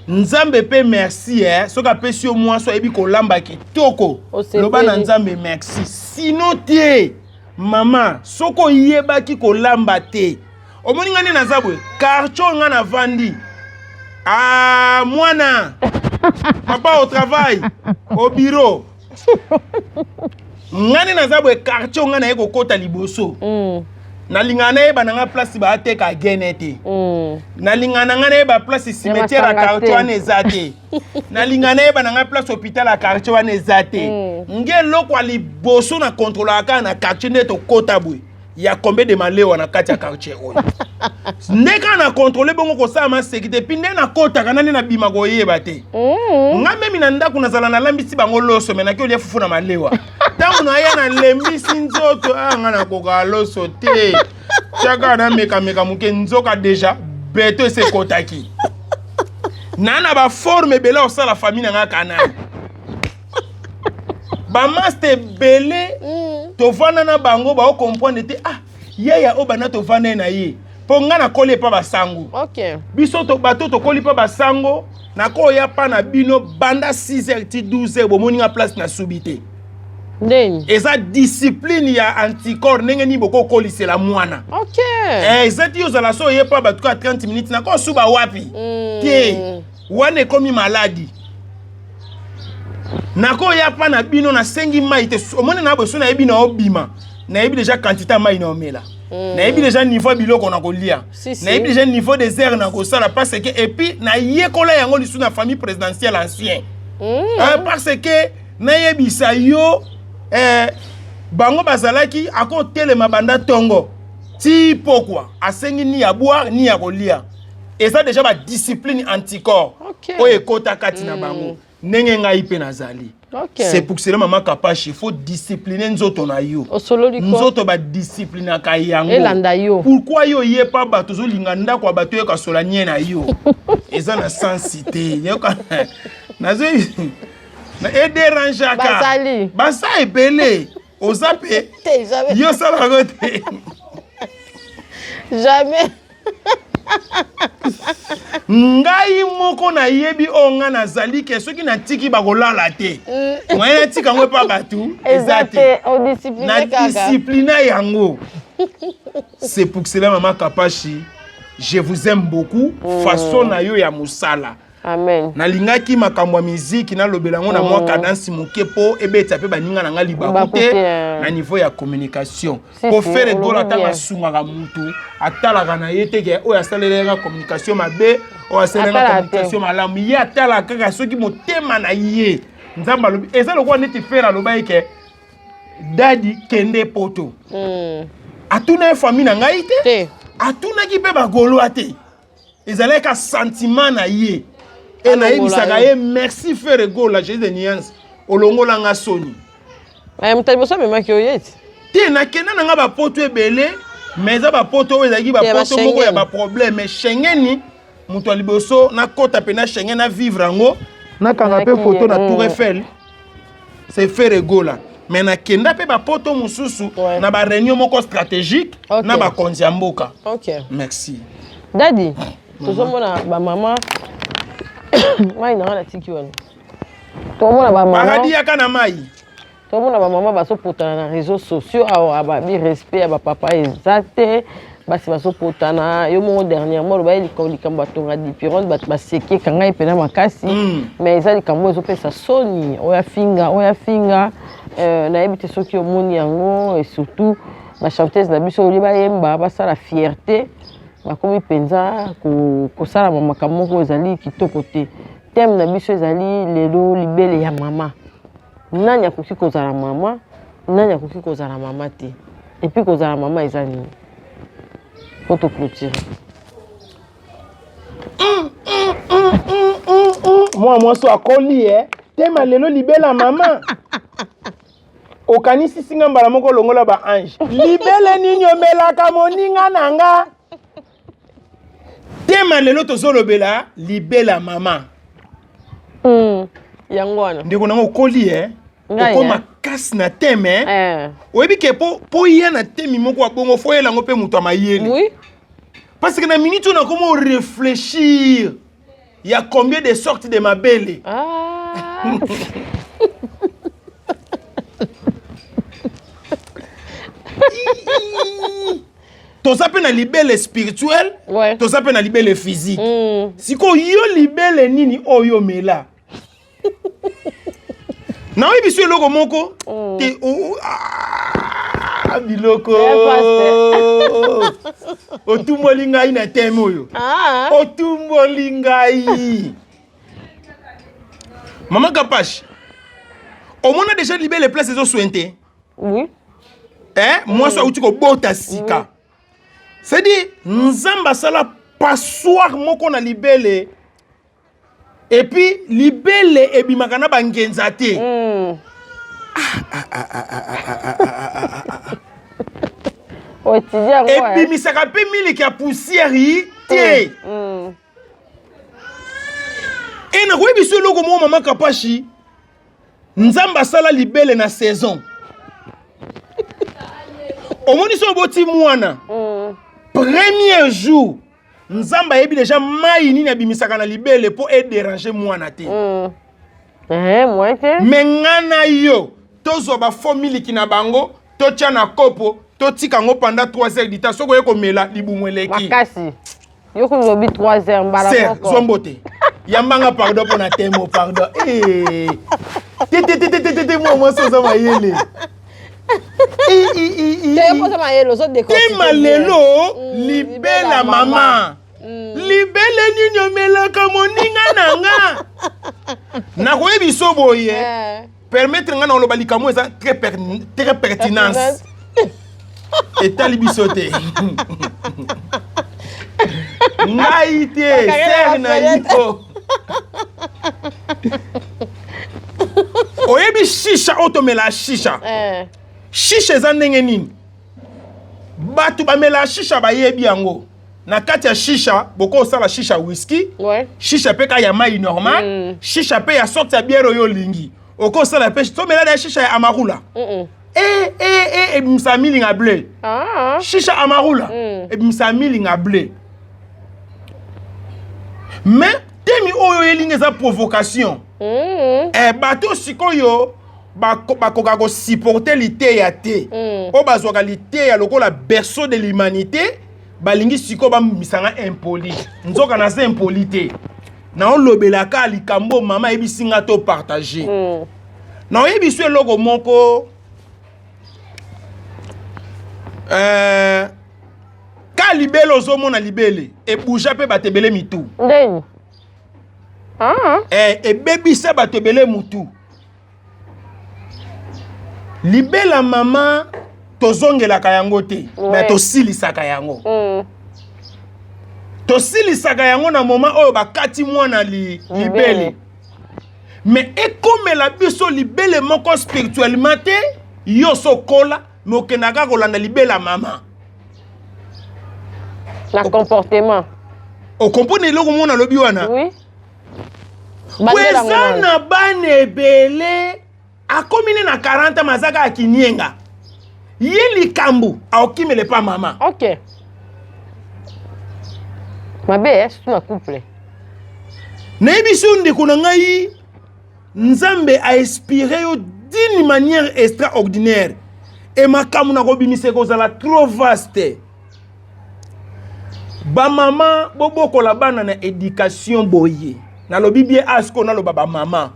Nzambe mpe merci, soki apesi yo mwasi ayebi kolamba kitoko, Osepeli. loba na Nzambe merci. Sino te, mama, soki oyebaki kolamba te, omoni ngai nde naza boye, quartier oyo ngai navandi, ah, mwana papa au travail, au bureau, ngai nde naza boye, quartier oyo ngai naye kokɔta liboso, nalingaka nayeba na ngai place baateka gene te. Nalingaka na ngai nayeba place cimetière ya masanga quartier te. wana eza te. Nalingaka nayeba na ngai place hôpital ya quartier wana eza te. Nge eloko ya liboso na kontrolaka kaka na quartier nde tokɔta boye, ya combien de malewa na kati ya quartier oyo. Nde kaka na contrôle bongo kosala maseki te. Puis nde nakɔtaka na nde nabima koyeba te. Nga même na ndako nazala nalambisi bango loso, mais naki olia fufu na malewa. Ntango naya nalembisi nzoto, a nga nakoka loso te, tiaka namekameka moke, nzoka déjà beto ese ekotaki na baforme ebele. Osala famille na nga kanani, bamaster ebele tovanda na bango, baocomprendre te. Ah yaya oyo banda tovanda ye na ye, mpo nga nakoli epa basango. Biso to bato tokoli mpa basango, nakoya mpa na bino banda 6 heures ti 12 heures, bomoni nga place nasubi te. Ndeni. Eza discipline ya anticorps ndenge nini bokokolisela mwana. Okay. Eh, eza ti ozala so oye pa bato ka 30 minutes nakosuba wapi? Te. Wana ekomi maladi. Nakoya pa na bino nasengi mai te. Omoni na boso nayebi na obima. Nayebi déjà quantité ya mai na omela. Nayebi déjà niveau ya biloko na kolia. Si, si. Nayebi déjà niveau des heures na kosala parce que et puis nayekola yango lisusu na famille présidentielle ancien. Parce que nayebisa yo bango bazalaki akotelema banda tongo ti pokwa asengi ni ya boire ni ya kolia. Eza déjà ba discipline anticorps oyo ekota kati na bango ndenge ngai mpe nazali. C'est pour cela mama Kapashi, il faut discipliner nzoto na yo. Osololi ko. Nzoto ba disciplinaka yango. Elanda yo. Pourquoi yo ye pa bato ozolinga ndako ya bato yoka sola nye na yo? Eza na sensité. Yoka nazo na ederangeaka. Bazali. Baza ebele. Oza pe. Te, jamais. Yo salaka te. Jamais. Ngai moko nayebi oyo nga nazali ke soki natiki bakolala te. Moyen natika yango epa bato eza te. Odiscipline Na kaka. disciplina yango. C'est pour cela mama Kapashi, je vous aime beaucoup. Façon na yo ya mosala. Amen. Nalingaki makambo ya miziki nalobela yango na mwa cadence moke mpo ebetisa mpe baninga na ngai libaku Libaku te te, eh. na niveau ya communication. Si, Po si, Ferre olobi Gola ntango bien. asungaka mutu atalaka na ye te ke oyo asalelaka communication mabe, oyo asalelaka Atalaka te. communication malamu. Ye atalaka kaka soki motema na ye Nzambe alobi eza lokola neti Ferre aloba ye ke dadi kende poto. Atuna ye famille na ngai te. Te. Atunaki mpe bagolois te. Ezalaki ka sentiment na ye. E Alongola nayebisaka yo. ye merci Ferre Gola, Jésus de nuance. Olongola nga soni. Eh, moto ya liboso amemaki yo ye ti. Te, nakenda na nga bapoto ebele, mais eza bapoto oyo ezalaki Te, ba bapoto moko ya Schengen. ba problème. Mais Schengen, moto ya liboso nakota mpe na Schengen na vivre yango, nakanga mpe Ezalaki photo ye, na Tour Eiffel. C'est Ferre Gola. Mais nakenda mpe bapoto mosusu na ba réunion moko stratégique na bakonzi ya mboka. Merci. Daddy, tozomona ba mama mai na nga natiki wana. Tozomona ba mama Paradis yaka na mai. Tozomona ba mama bazopotana na réseaux sociaux awa babi respect ya ba papa eza te. Basi bazopotana yo moko dernièrement oloba ye likambo batonga dipiron bato baseki ekanga ye mpena makasi. Mais eza likambo ezopesa soni oyo afinga, oyo afinga. Nayebi te soki omoni yango et surtout ba chanteuse na biso olie bayemba basala fierté bakomi mpenza kosala makambo moko ezali kitoko te. Thème na biso ezali lelo libele ya mama. Nani akoki kozala mama, nani akoki kozala mama te. Et puis kozala mama eza nini? Po to clôturer. Mwa mwasi akoli, eh? Tema lelo libela mama. Okanisi singa mbala moko longola ba ange. Libele nini omelaka moninga na nga? Tema lelo tozolobela libela mama. Yango wana. Ndeko nango okoli, eh? Ngai, Okoma eh? kasi na teme, eh? Oyebi ke po ya na temi moko ya bongo, fo yela yango mpe moto ya mayele. Parce que na minute oyo nakoma réfléchir, il y a combien de sortes de mabele? Toza pe na libele spirituel, toza pe na libele physique. Siko yo libele nini oyo mela? Na oyebi so eloko moko te, biloko. Otumboli ngai na thème oyo. Otumboli ngai. Maman Kapash, omona déjà libele place ezo sointe. Oui. Eh, moi so auti kobota sika. C'est-à-dire Nzamba sala passoire moko na libele. Et puis libele ebimaka na bangenza te. Otidia ngo, eh. Ebimisaka pe miliki ya poussière yi te. E nakoyebi biso eloko moko mama Kapashi, Nzambe asala libele na saison. Omoni so oboti mwana. Premier jour, Nzambe ayebi déjà mai nini abimisaka na libele po e déranger mwana te. Eh, moi te. Mais nga na yo, Tozwa ba faux miliki na bango, totia na kopo, totika yango pendant 3 heures du temps. Soki oye komela, libumu eleki. Makasi. Yo kulobi 3 heures mbala moko. Zwa mbote. Yambanga pardon pona temo pardon. Eh. Te te te te te te mwa mwasi oza mayele. Tema lelo mm, libela mama. Mm. Libele nini omelaka moninga na nga? Nakoyebi so boye. Eh. Permettre nga na oloba likambo eza très per, très pertinence. Etali biso te. Ngai te, ser na yo. Oyebi shisha oyo tomela shisha. Eh. Shisha eza ndenge nini? Bato bamela shisha bayebi yango. Na kati ya shisha bokosala shisha whisky, ouais. Shisha pe ka ya mai normal, shisha pe ya sorte ya bière oyo olingi. Okosala pe tomela na shisha ya amarula. Eh eh eh ebimisa milinga bleu. Ah. Shisha amarula ebimisa milinga bleu. Mais temi oyo elingi eza provocation. Eh bato sikoyo bakoka kosupporter liteya te. Oyo bazwaka liteya lokola berceau de l'humanité, balingi sikoyo bambisanga impoli. Nzoka naza impoli te. Naolobelaka likambo mama ayebisi nga to partager. Naoyebi so eloko moko ka libele ozomona libele ebouja mpe bato ebele mitu. Ndeni? Ah. Ebebisa bato ebele mutu. Libela mama tozongelaka yango te, ouais. Mais tosilisaka yango. Tosilisaka yango na moment oyo bakati mwana li, libele. Mais ekomela biso libele moko spirituellement te, yo sokola, mais okendaka kolanda libele ya mama. Na comportement. Okomprendre eloko mona alobi wana? Oui. Eza na bana ebele akomi ne na 40 ans azaka akinienga. Ye likambo aokimele pa mama. OK. Mabe eh, surtout na couple. Nayebi so ndeko na ngai Nzambe a inspiré yo d'une manière extraordinaire. Et makambo na kobimisa ekozala trop vaste. Ba mama bobokola bana na éducation boye. Nalobi bien asko naloba ba mama.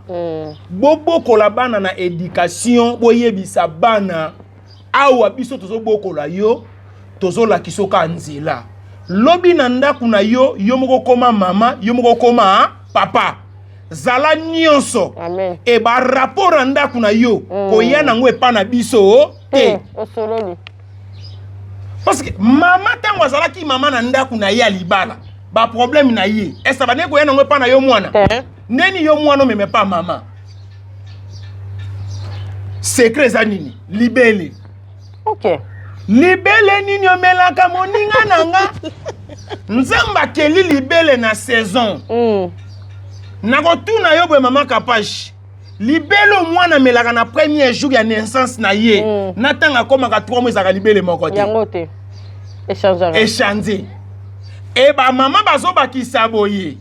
Bobokola bana na éducation boyebisa bana awa biso tozobokola yo tozolakisa ka nzela. Lobi na ndako na yo, yo moko koma mama, yo moko koma papa. Zala nyonso. Amen. E ba rapport na ndako na yo, koya nango epa na biso te. Osololi. Parce que mama tango azalaki mama na ndako na ye ya libala, ba problème na ye, est-ce que koya nango epa na yo mwana? Ndeni yo mwana omeme pa mama. Secret eza nini? Libele. OK. Libele nini omelaka moninga na nga? Nzambe akeli libele na saison. Nakotuna yo boye mama Kapash. Libele mwana amelaka na premier jour ya naissance na ye. Na ntango akomaka 3 mois ezalaka libele moko te. Yango te. Échangeaka. Échanger. E ba mama bazobakisa boye.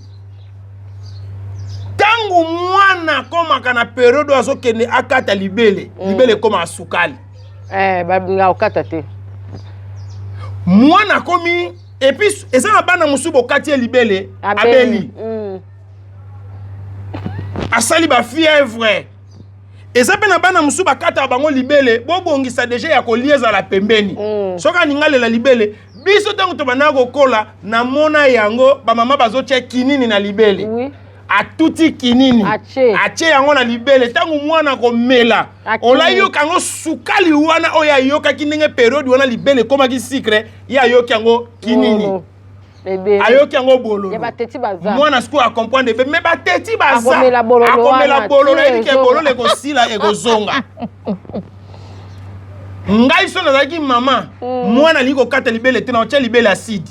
Tango mwana akomaka na periode oyo azokende akata libele, libele ekomaka sukali. Eh, babinga okata te. Mwana akomi et puis eza na bana mosusu bokati ye libele, abeli. Asali ba fièvre. Eza pe na bana mosusu bakataka bango libele, bobongisa deja ya kolia ezala pembeni. Soki alingi alela libele, biso ntango tobandaka kokola, namona yango bamama bazotia kinini na libele. Oui. Atuti kinini. Atie. Atie yango na libele. Ntango mwana komela, olayoka yango sukali wana oyo ayokaki ndenge periode wana libele ekomaki sucre, ye ayoki yango kinini. Oh. Bebe. Ayoki yango bololo. Ya bateti baza. Mwana sikoyo a comprendre ebe, mais bateti baza. Akomela bololo Akomela wana, bololo, ti ayebi ke ezonga. bololo ekosila, ekozonga. Ngai so nazalaki mama, mwana alingi kokata libele te, na otia libele acide.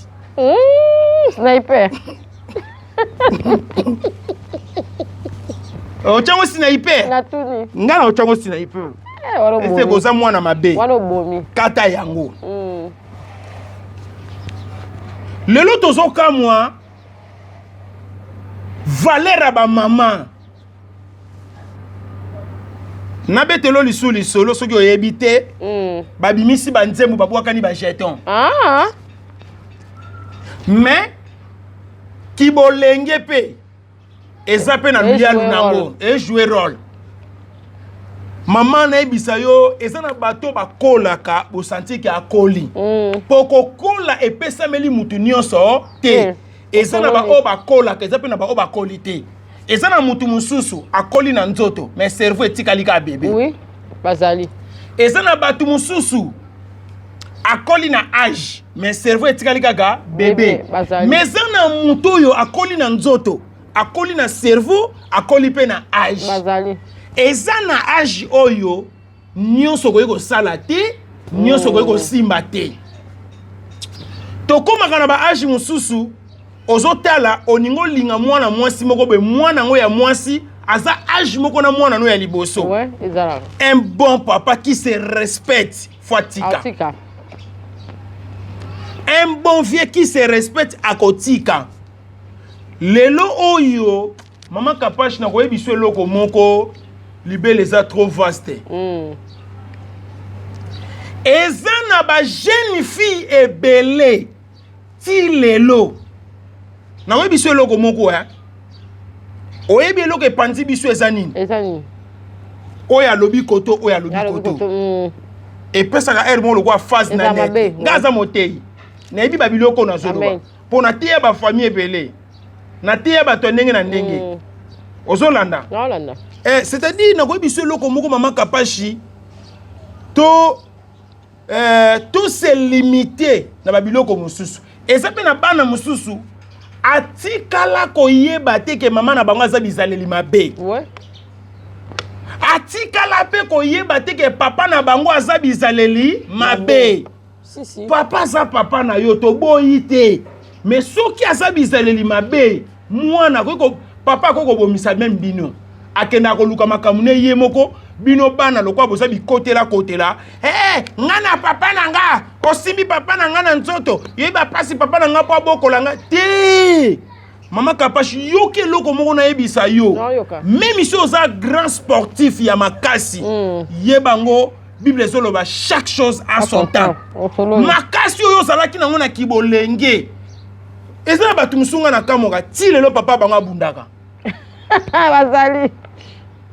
Sniper. Otiango sniper. Natuni. Ngai na otiango sniper. Eh, wana obomi. Ese koza mwana mabe. Wana obomi. Kata yango. Lelo tozokamwa valeur ya ba mama. Nabetelo lisusu lisolo soki oyebi te. Babimisi banzembo, babwakani bajeton. Mais kibolenge mpe eza mpe na luyalu nango ejoue rôle. Mama, nayebisa yo, eza na bato bakolaka bosanti ke akoli. Po kokola epesameli mutu nyonso te. Eza na baoyo bakolaka, eza mpe na baoyo bakoli te. Eza na mutu mosusu akoli na nzoto, mais cerveau etikali kaka bebe. Oui, bazali. Eza na bato mosusu akoli na age, mais cerveau etikali kaka bebe. Mais eza na motu oyo akoli na nzoto, akoli na cerveau, akoli mpe na age. Bazali. Eza na age oyo nyonso okoki kosala te, nyonso okoki kosimba te. Tokomaka na baage mosusu, ozotala, oningi olinga mwana mwasi moko boye, mwana yango ya mwasi aza age moko na mwana no ya liboso. Ouais, ezalaka. Un bon papa qui se respecte faut atika. Atika. Un bon vieux qui se respecte akotika. Lelo oyo, mama Kapache, nakoyebi biso eloko moko, libele eza trop vaste. Eza na bajeune fille ebele ti lelo. Nakoyebi biso eloko moko, oyebi eloko epanzi biso eza nini? Eza nini? Oyo alobi koto, oyo alobi koto. Epesaka aire moko lokola phase na net. Nga aza motei, nayebi babiloko nazoloba mpo nateya bafamille ebele, nateya bato ya ndenge na ndenge. Ozolanda? Eh, c'est-à-dire nakoyebi biso eloko moko, mama Kapashi, to to se limite na babiloko mosusu. Eza mpe na bana mosusu atikala koyeba te ke mama na bango aza bizaleli mabe. Atikala mpe koyeba te ke papa na bango aza bizaleli mabe. Si, si. Papa aza papa na yo, toboyi te, mais soki aza bizaleli mabe, mwana akoki, papa akoki kobomisa même bino. Akendaka koluka makambo ne ye moko. Bino bana lokola boza bikotela kotela, hey, nga na papa na nga, osimbi papa na nga na nzoto, yeba pasi papa na nga mpo abokola nga te. Mama Kapashi, yoki eloko moko nayebisa yo. Même si oza grand sportif ya makasi, yeba ngo Bible ezoloba: chaque chose a son temps. Makasi oyo ozalaki nango na kibolenge, eza na bato mosusu nga na kamoka ti lelo papa bango abundaka. Bazali.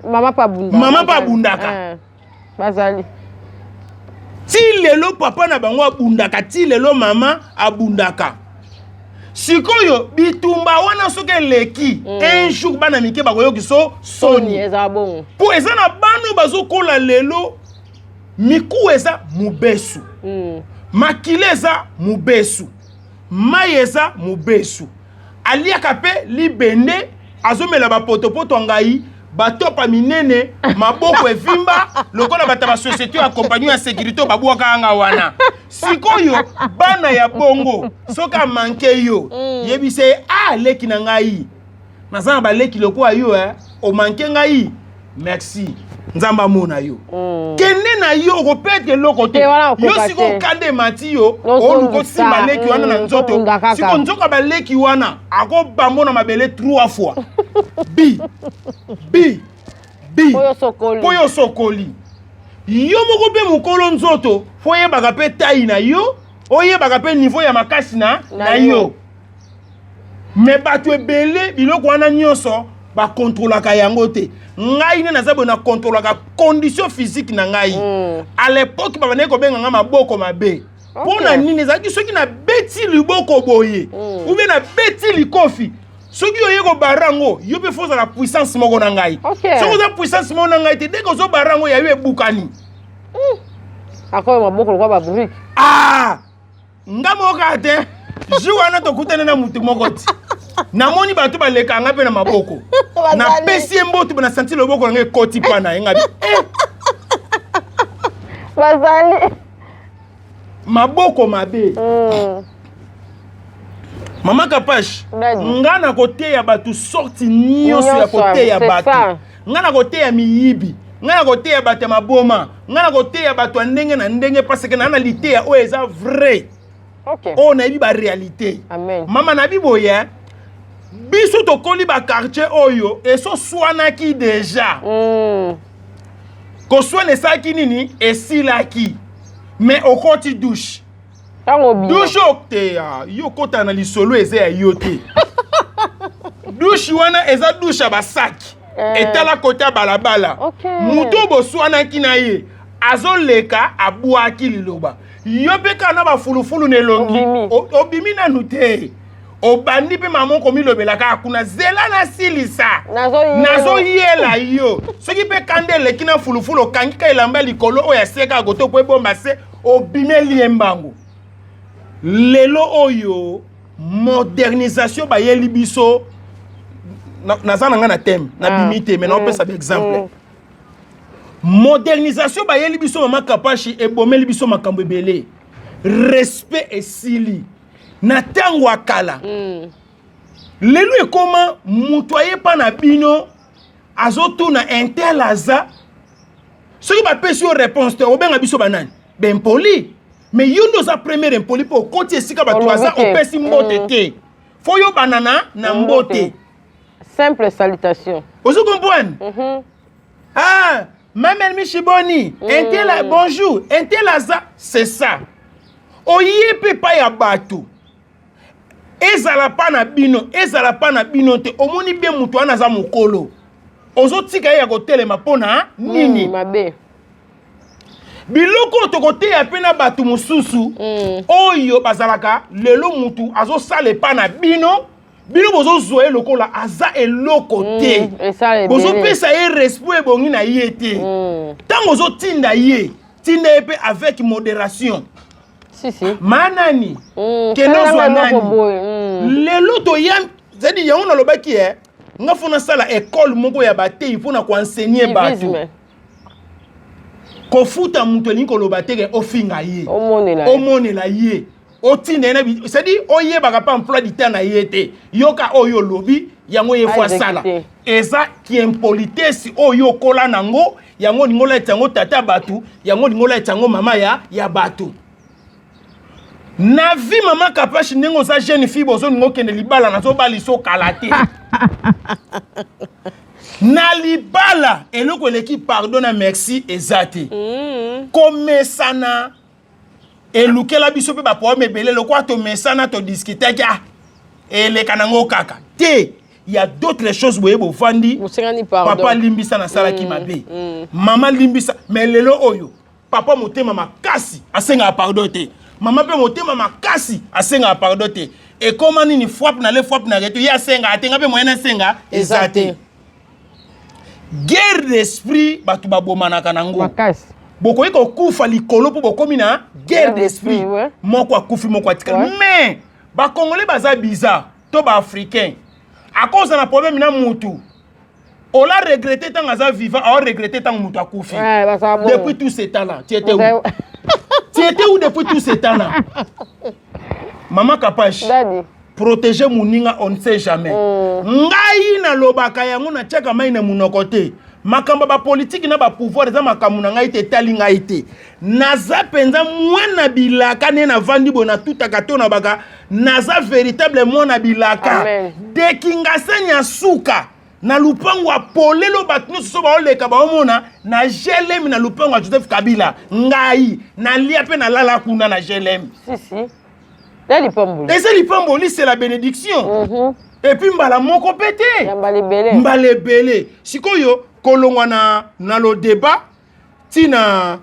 Mama mpe abundaka. Mama mpe abundaka. Bazali. Ti lelo papa na bango abundaka, ti lelo mama abundaka. Sikoyo bitumba wana soki eleki, un jour bana mike bakoyoki so soni. Ezala bongo. Mpo eza na bana bazokola lelo, mikuwa eza mobesu, makila eza mobesu, mai eza mobesu, aliaka mpe libende, azomela bapotopoto ya ngai, batopa minene, maboko evimba lokola bato ya basociété ya compagnie ya sécurité oyo babwaka yanga wana. Sikoyo bana ya bongo, soki amanke yo, yebisa ye: "A leki na ngai, naza na baleki lokola yo, omanke ngai, merci, Nzambe amona yo." Kende na yo, okoperdre eloko te. Yo sikoyo okanda, emati yo, oluka osimba leki wana na nzoto. Siko nzoka baleki wana akobambo na mabele trois fois, bi bi bi, mpo yo osokoli yo moko. Mpe mokolo nzoto, fo oyebaka mpe taille na yo, oyebaka mpe niveau ya makasi na yo. Mais bato ebele, biloko wana nyonso bakontrolaka yango te. Ngai nde naza boye, nakontrolaka condition physique na ngai. À l'époque babandaki kobenga nga maboko mabe. Mpo na nini? Ezalaki soki nabeti liboko boye ou bien nabeti likofi, soki oye kobara yango, yo mpe fo ozala puissance moko na ngai. Soki oza puissance moko na ngai te, ndenge ozobara yango, ya yo ebukani. Akoyo maboko lokola babrique. Ah, nga moko kaka te. Jour wana tokutani na mutu moko ti namoni bato balekanga mpe na maboko, napesi ye mboto, na santi loboko na ngai ekoti mpa na ye. Ngabi eh! Bazali. Maboko mabe. Mama Kapash, nga na koteya bato sorti nyonso ya koteya bato. Nga na koteya miyibi, nga na koteya bato ya maboma, nga na koteya bato ya ndenge na ndenge, parce que naa na liteya oyo eza vrai, oyo nayebi baréalité. Mama, nayebi boye, biso tokoli baquartier oyo esoswanaki déjà. Koswana esalaki nini? Esilaki. Mais okoti douche. Ntango obima. Douche oyo te, ah, yo okota na lisolo eza ya yo te. Douche wana eza douche ya basaki. Eh. Etala kota balabala. Okay. Moto oyo boswanaki na ye azoleka abwaki liloba. Yo mpe kaka na bafulufulu na elongi. Obimi. Obimi nanu te. Obandi mpe mama okomilobela kaka kuna zela nasilisa. Nazoyela yo. Soki mpe kanda eleki na fulufulu okangi ka elamba likolo oyo asie kaka kote po ebomba se obimeli ye mbangu. Lelo oyo modernisation bayeli biso naza na nga na thème nabimi te mais naopesa ba exemple. Modernisation bayeli biso mama Kapashi ebomeli biso makambo ebele. Respect esili. Na tango ya kala. Lelo ekoma mutu ayepa na bino azotuna intel aza. Soki bapesi yo réponse te obenga biso banani? Bempoli. Mais yo nde oza première impoli mpo okoti esika bato baza opesi mbote te. Fo yo banana na mbote. Simple salutation. Ozo comprendre? Ah, Mamel Michiboni, intel bonjour, intel aza, c'est ça. Oye pe pa ya bato. Ezala pa na bino, ezala pa na bino te. Omoni bien mutu wana aza mokolo. Ozotika ye ya kotelema pona nini? Mabe. Biloko tokoteya pe na bato mosusu oyo bazalaka lelo mutu azosala epa na bino, bino bozozwa ye lokola aza eloko te. Bozopesa ye respect ebongi na ye te. Ntango ozotinda ye, tinda ye pe avec modération. Si, si. Manani, kendo zwa nani. Lelo toya, c'est-à-dire yango nalobaki nga fo nasala école moko ya bateyi mpona koenseigner bato. Kofuta moto elingi koloba te ke ofinga ye. Omonela ye. Otinda ye na bi-, c'est-à-dire oyebaka pa emploi du temps na ye te. Yoka oyo olobi, yango ye fo asala. Eza ki impolitesse oyo okola nango, yango olingi olatisa yango tata bato, yango olingi olatisa yango mama ya bato. Na vie mama Kapashi ndenge oza jeune fille bozolinga okende libala nazobala iso kala te. Na libala eloko eleki pardon na merci eza te. Komesana elukela biso pe ba problème ebele lokwa tomesana todiskutaki, ah, eleka nango kaka te. Il y a d'autres choses boye bofandi. Bosengani pardon. Papa limbisa na salaki mabe. Mama limbisa mais lelo oyo papa motema makasi asengaka pardon te. Mama pe motema makasi asengaka pardon te. Ekoma nini frappe na le frappe na reto ye asengaka te nga pe moyen asenga eza te. Guerre d'esprit bato babomanaka nango. Makasi. Bokoki kokufa likolo po bokomi na guerre d'esprit. Moko akufi moko atikali. Mais ba Congolais baza bizarre to ba Africains. À cause na problème na mutu. On l'a regretté tant aza vivant, on a regretté tant mutu akufi. Ouais, bah, ça va bon. Depuis tout ce temps-là, tu étais où? Tu étais où depuis tout ce temps-là? Maman Kapash. Daddy. Protéger muninga, on ne sait jamais. Ngai na lobaka yango na tiaka mai na munoko te. Makambo ba politique na ba pouvoir eza makambo na ngai te tali ngai te. Naza penza mwana bilaka ne na vandi bo na tutaka to na baka naza véritable mwana bilaka. Amen. De Kingasani ya suka na lupango ya polelo bato nyonso so baoleka baomona na GLM na lupango ya Joseph Kabila ngai nalia pe nalala kuna na GLM. Si si. Eza lipamboli. Eza lipamboli, c'est la bénédiction. Et puis mbala moko pe te. Ya mbala ebele. Mbala ebele. Sikoyo kolongwa na lo débat ti na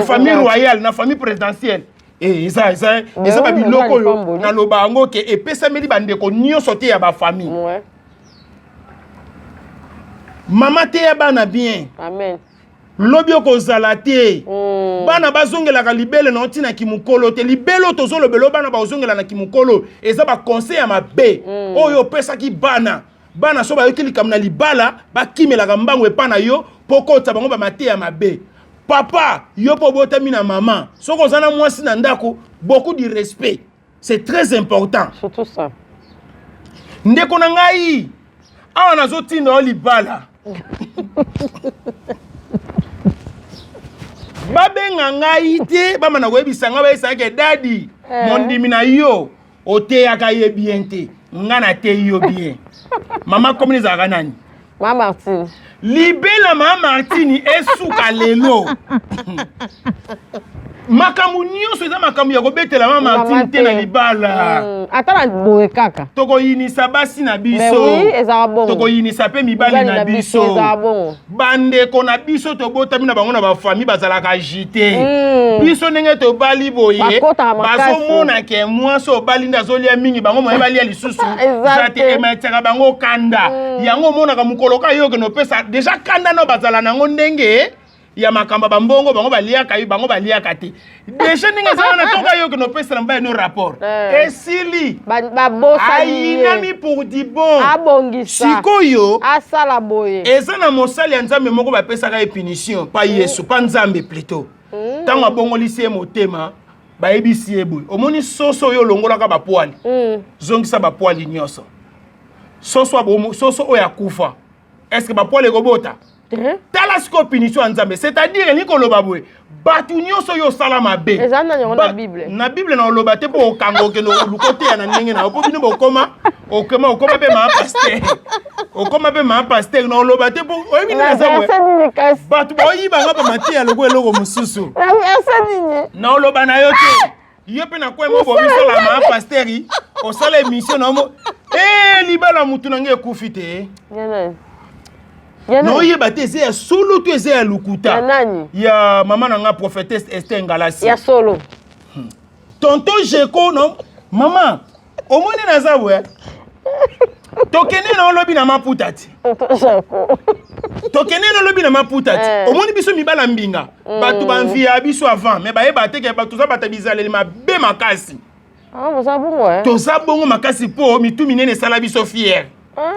famille royale, na famille présidentielle. Eh, eza, eza, Mais eza ba oui, biloko eza oyo lipamboli. naloba yango ke epesameli bandeko nyonso te ya ba famille. Mama te ya bana bien. Amen. Lobi okozala te. Bana bazongelaka libele na ntina kimukolo te. Libele oyo tozolobela bana bazongela na kimukolo eza ba conseil ya mabe. Oyo opesaki bana. Bana so bayoki likambo na libala bakimelaka mbango epa na yo po kotsa bango ba mateya mabe. Papa, yo po botami na mama. Soko oza na mwasi na ndako, beaucoup de respect. C'est très important. Surtout ça. Ndeko na ngai, awa nazotinda yo libala. Babenga ngai te, bamana koyebisa ngai, bayebisa ngai ke daddy, mondimi na yo, oteyaka ye bien te. Nga na teyi yo bien. Mama komini ezalaka nani? Ma Martine. Libela ma Martine esuka lelo. Makambo nyonso eza makambo ya kobetela ma Martine te na libala. Mm, ata na boye kaka. Tokoyinisa basi na biso. Oui, ezala bongo. Tokoyinisa mpe mibali na biso. Ezala bongo. Bandeko na biso tobotami na bango na bafamille bazalaka agite. Biso ndenge tobali boye bazomona ke mwasi obali nde azolia mingi bango moye balia lisusu eza te ematiaka bango kanda. Yango omonaka mokolo ka yo okende opesa deja kanda no bazala nango ndenge ya makambo ya bambongo bango baliaka yo bango baliaka te deja ndenge eza wana toka yo okende opesela mobali no rapport eh. esili babosani ayinami pour du bon abongisa sikoyo asala boye eza na mosali ya nzambe moko bapesaka ye punition pa mm. yesu pa nzambe plutôt ntango mm. abongolisi ye motema bayebisi ye boye omoni soso oyo olongolaka bapoili mm. zongisa bapoili nyonso soso, soso oyo akufa est ce que bapoile ekobota tala sikoyo punition ya nzambe c'est-à-dire elingi koloba boye bato nyonso oyo osala mabe eza nani yango na bible na bible na oloba te mpo okanga okende oluka oteya na ndenge na yo mpo bino bokoma okoma okoma mpe maa paster okoma mpe maa paster na oloba te mpo oyebi nini naza boye bato baoyibanga bamateya lokola eloko mosusu na oloba na yo te yo mpe na coin moko bomisala ma pasteri osala émission na mo eh libala mutu na ngai ekufi te naoyeba te eza ya solo to eza ya lokuta ya mama na nga prophétesse Esther Ngalasi ya solo hmm. tonton Jeko no mama omoni naza boye tokende na olobi na maputa ti tokende na olobi na maputa ti eh. omoni biso mibala mbinga mm. bato banvia biso avant mais bayeba te ke bato toza bato bizaleli mabe makasi ah, eh? toza bongo makasi mpo mitu minene esala biso fiere ah.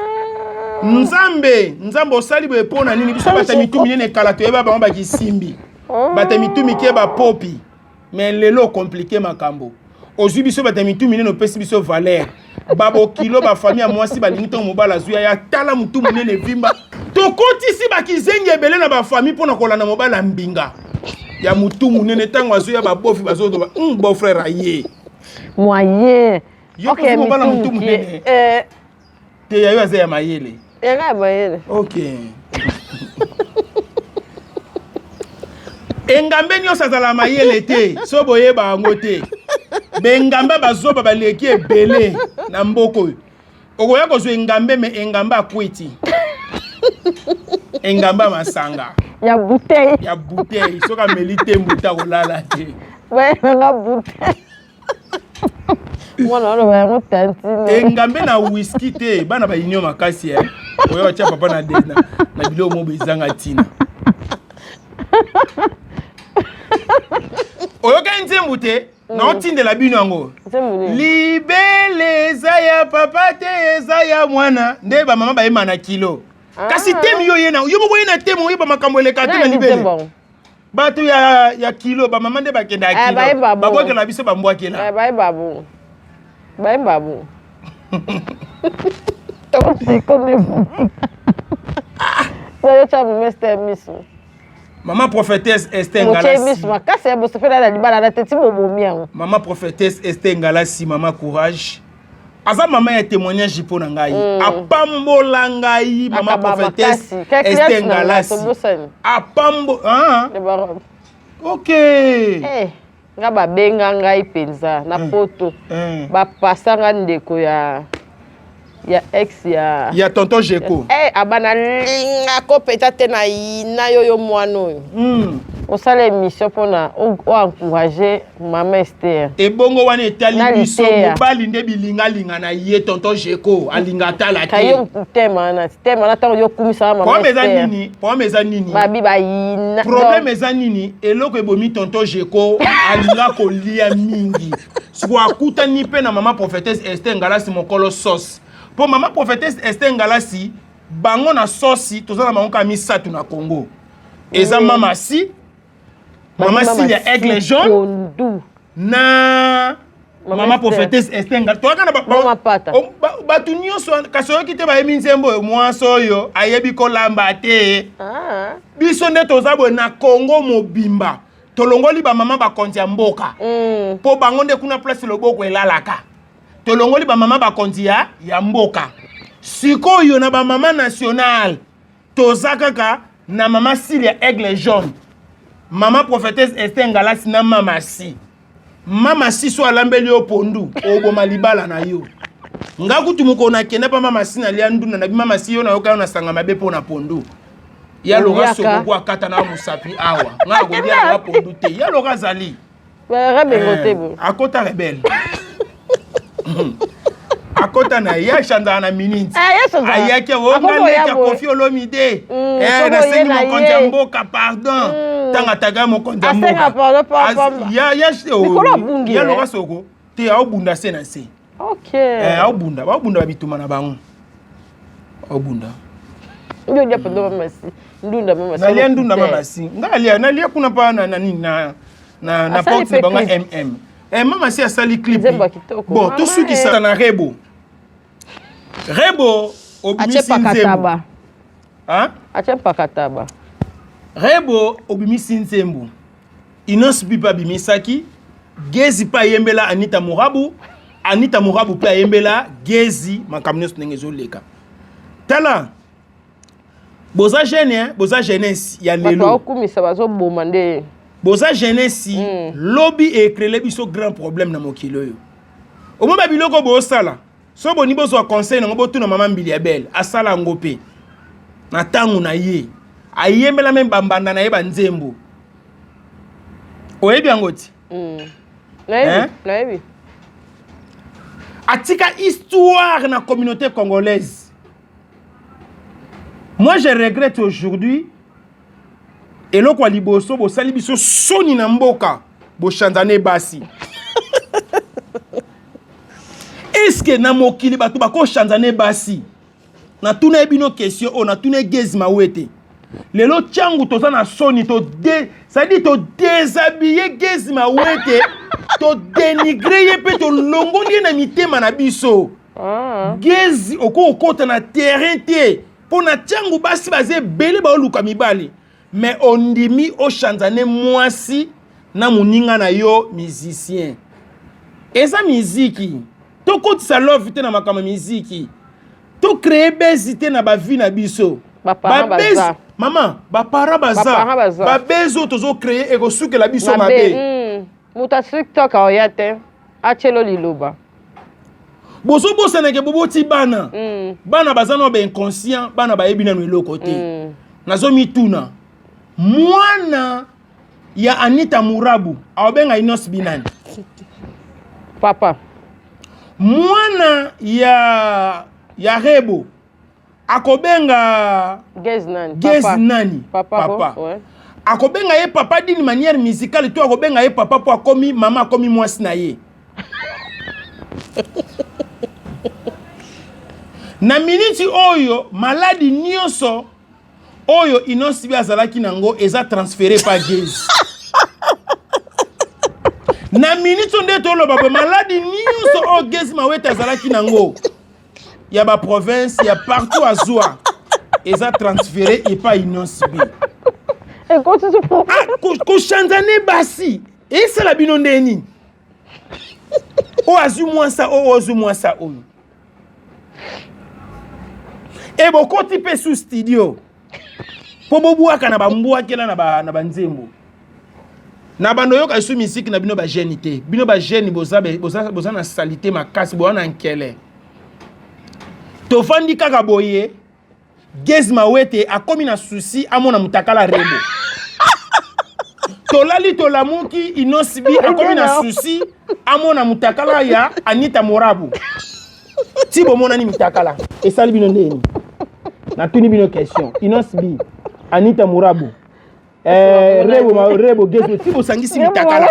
nzambe nzambe osali boye mpo na nini biso bato ya mitu minene kala toyeba bango bakisimbi ah. bato ya mitu mike bapopi mais lelo compliqué makambo ozwi biso bato ya mitu minene opesi biso valeur babokilo bafamille ya mwasi balingi ntango mobali azwi ya tala motu monene evimba tokotisi bakizengi ebele na bafamille mpo na kolanda mobali ya mbinga ya motu monene ntango azwi ya babofi bazoloba mm, beau frère aye moyen yo okay, mobali ya motu monene eh. te ya yo aza ya mayele yanga ya mayele ok engambe nyonso azala mayele te so boyeba yango te bengambe bazoba baleki ebele na mboka oyo okoya kozwa engambe me engambe akweti engambe ya masanga ya bouteille ya bouteille soki ameli te mbuta akolala te bayelanga bouteille mwana oloba yango tantine engambe na whisky te bana ba union makasi eh. oyo atia papa na na, na biloko moko ezanga ntina oyokaki nzembo te mm. naotindela bino yango libele eza ya papa te eza ya mwana nde bamama bayema na kilo kasi ah. temi yo ye na yo moko ye na temi oyeba makambo eleka te na libele bato ya, ya kilo bamama nde bakenda ya eh, kilo babwakela biso bambwakela eh, bayeba bo bayeba bo Maman prophétesse Esther Ngalasi. Makasi ya bosepela na libala na teti bobomi yango. Maman prophétesse Esther Ngalasi, maman courage. Aza mama ya témoignage mpo na ngai. Mm. Apambola ngai mama prophétesse Esther Ngalasi. Apambo ah. OK. Eh. Nga babenga ngai mpenza na mm. poto mm. bapasa nga ndeko ya ya ex ya ya tonton Jeko eh abana linga ko peta te na yina yo yo mwana oyo mm. osala émission mpona o encourager mama Esther ebongo wana etali biso mobali nde bilingalinga na ye tonton Jeko alinga atala te yo tema wana tema wana ntango yo okumisaka mama problème eza nini problème eza nini babi bayina problème eza nini eloko ebomi tonton Jeko alinga kolia mingi siko akutani mpe na mama prophétesse Esther Ngalasi mokolo sauce mpo mama prophétesse Esther Ngalasi bango na sosi toza na bango kaka misato na Congo eza mm. mama si mama si ya aigle jaune na mama prophétesse Esther Ngalasi toyaka na bato nyonso kasi oyoki te bayemi nzembo oyo mwasi oyo ayebi kolamba te ah. biso nde toza boye na Congo mobimba tolongoli bamama bakonzi ya mboka mpo mm. bango nde kuna place loboko elalaka tolongoli bamama bakonzi ya, ya mboka sikoyo na bamama nationale. Toza kaka na mama Silia Aigle Jaune, mama prophétesse Esther Ngalasi na mama Si. Mama Si so alambeli yo pondu, oboma libala na yo. Nga kutu mokolo nakenda pa mama Si nalia ndunda na bi mama Si yo nayoka yo na sanga mabe mpo na pondu. Ya Laura Sokoko akata na mosapi awa. Nga nakolia na pondu te. Ya Laura azali. Rebelle te bo. Akota rebelle. akota na ye achanzaka na minute eh, ayaki ongaleka kofi olomide mm, eh, nasengi mokonzi ya mboka pardon mm. ntango ataka mokonzi ya mboka ya loka soko te aobunda se na se eh, aobunda baobunda babituma na bango aobunda nalia ndunda mamasi nga alia nalia kuna mpa na nini na na porte na bango mm Eh, mama si asali clip. Bon, tosukisa na Rebo. Rebo obimisi nzembo. Hein? Atie mpakataba. Rebo obimisi nzembo. Innoss'B mpe abimisaki. Gezi mpe ayembela Anita Murabu. Anita Murabu mpe ayembela Gezi makambo nyonso ndenge ezoleka. Tala boza jeune hein? Boza jeunesse ya lelo. Bato baokumisa bazoboma nde. Boza jeunesse lobi ecrele biso grand problème na mokili oyo. Omoni ba biloko bosala so boni bozwa conseil nango botuna mama Mbili ya Belle asala yango mpe na ntango na ye ayembela meme bambanda na ye banzembo oyebi yango ti Nayebi, nayebi. Atika histoire na communauté congolaise. Moi je regrette aujourd'hui eloko ya liboso bosali biso soni na mboka boshanzane basi. Est-ce que na mokili bato bakoshanzane basi? Natuna ye bino question oyo, natuna ye Gezi Mawete. Lelo Tshangu toza na soni to de, c'est-à-dire to déshabiller Gezi Mawete, to dénigrer ye pe to longoli ye na mitema na biso. Gezi okokota na terrain te mpo na Tshangu basi baza ebele baoluka mibali, mais ondimi ochanzane mwasi na moninga na yo musicien. Eza miziki, tokotisa love te na makambo ya miziki, to créer buzz te na ba vie na biso. Ba parents Ba buzz, baza. mama, ba parents baza. Ba parents baza. Ba buzz oyo tozo créer ekosukela biso mabe. Moto ya TikTok aoya te, atielo liloba. Bozobosana ke boboti bana. Bana baza na ba inconscient, bana bayebi nanu eloko te. Nazomituna mwana ya Anita Murabu aobenga Innoss'B nani? Papa. Mwana ya Rebo akobenga Gez nani? Gez Papa. nani? Papa. Papa. Ouais. Akobenga ye papa d'une manière musicale to akobenga ye papa po akomi mama akomi mwasi na ye. Na miniti oyo maladi nyonso oyo Innoss'B azalaki nango eza transféré pa Gezi. Na miniti oyo nde toloba boye maladi nyonso oyo Gezi Mawete azalaki nango ya ba province ya partout azwa eza transféré epa Innoss'B. Ah, kochanzane basi esala bino nde nini? Oyo azwi mwasa oyo, azwi mwasa oyo. E bokoti mpe sous studio mpo bobwaka na bambwakela na banzembo. Na bando yoka esu musique na bino ba jeune te. Bino ba jeune boza na salite makasi, boza na nkele. Tofandi kaka boye, Gez Mawete akomi na souci amona mutakala Rebo. Tolali tolamuki Innoss'B akomi na souci amona mutakala ya Anita Morabu. Ti bomonani mitakala esali bino ndeni? Natuni bino question. Innoss'B, Anita Murabu, Rebo, Rebo Gez, ti bosangisi mitakala.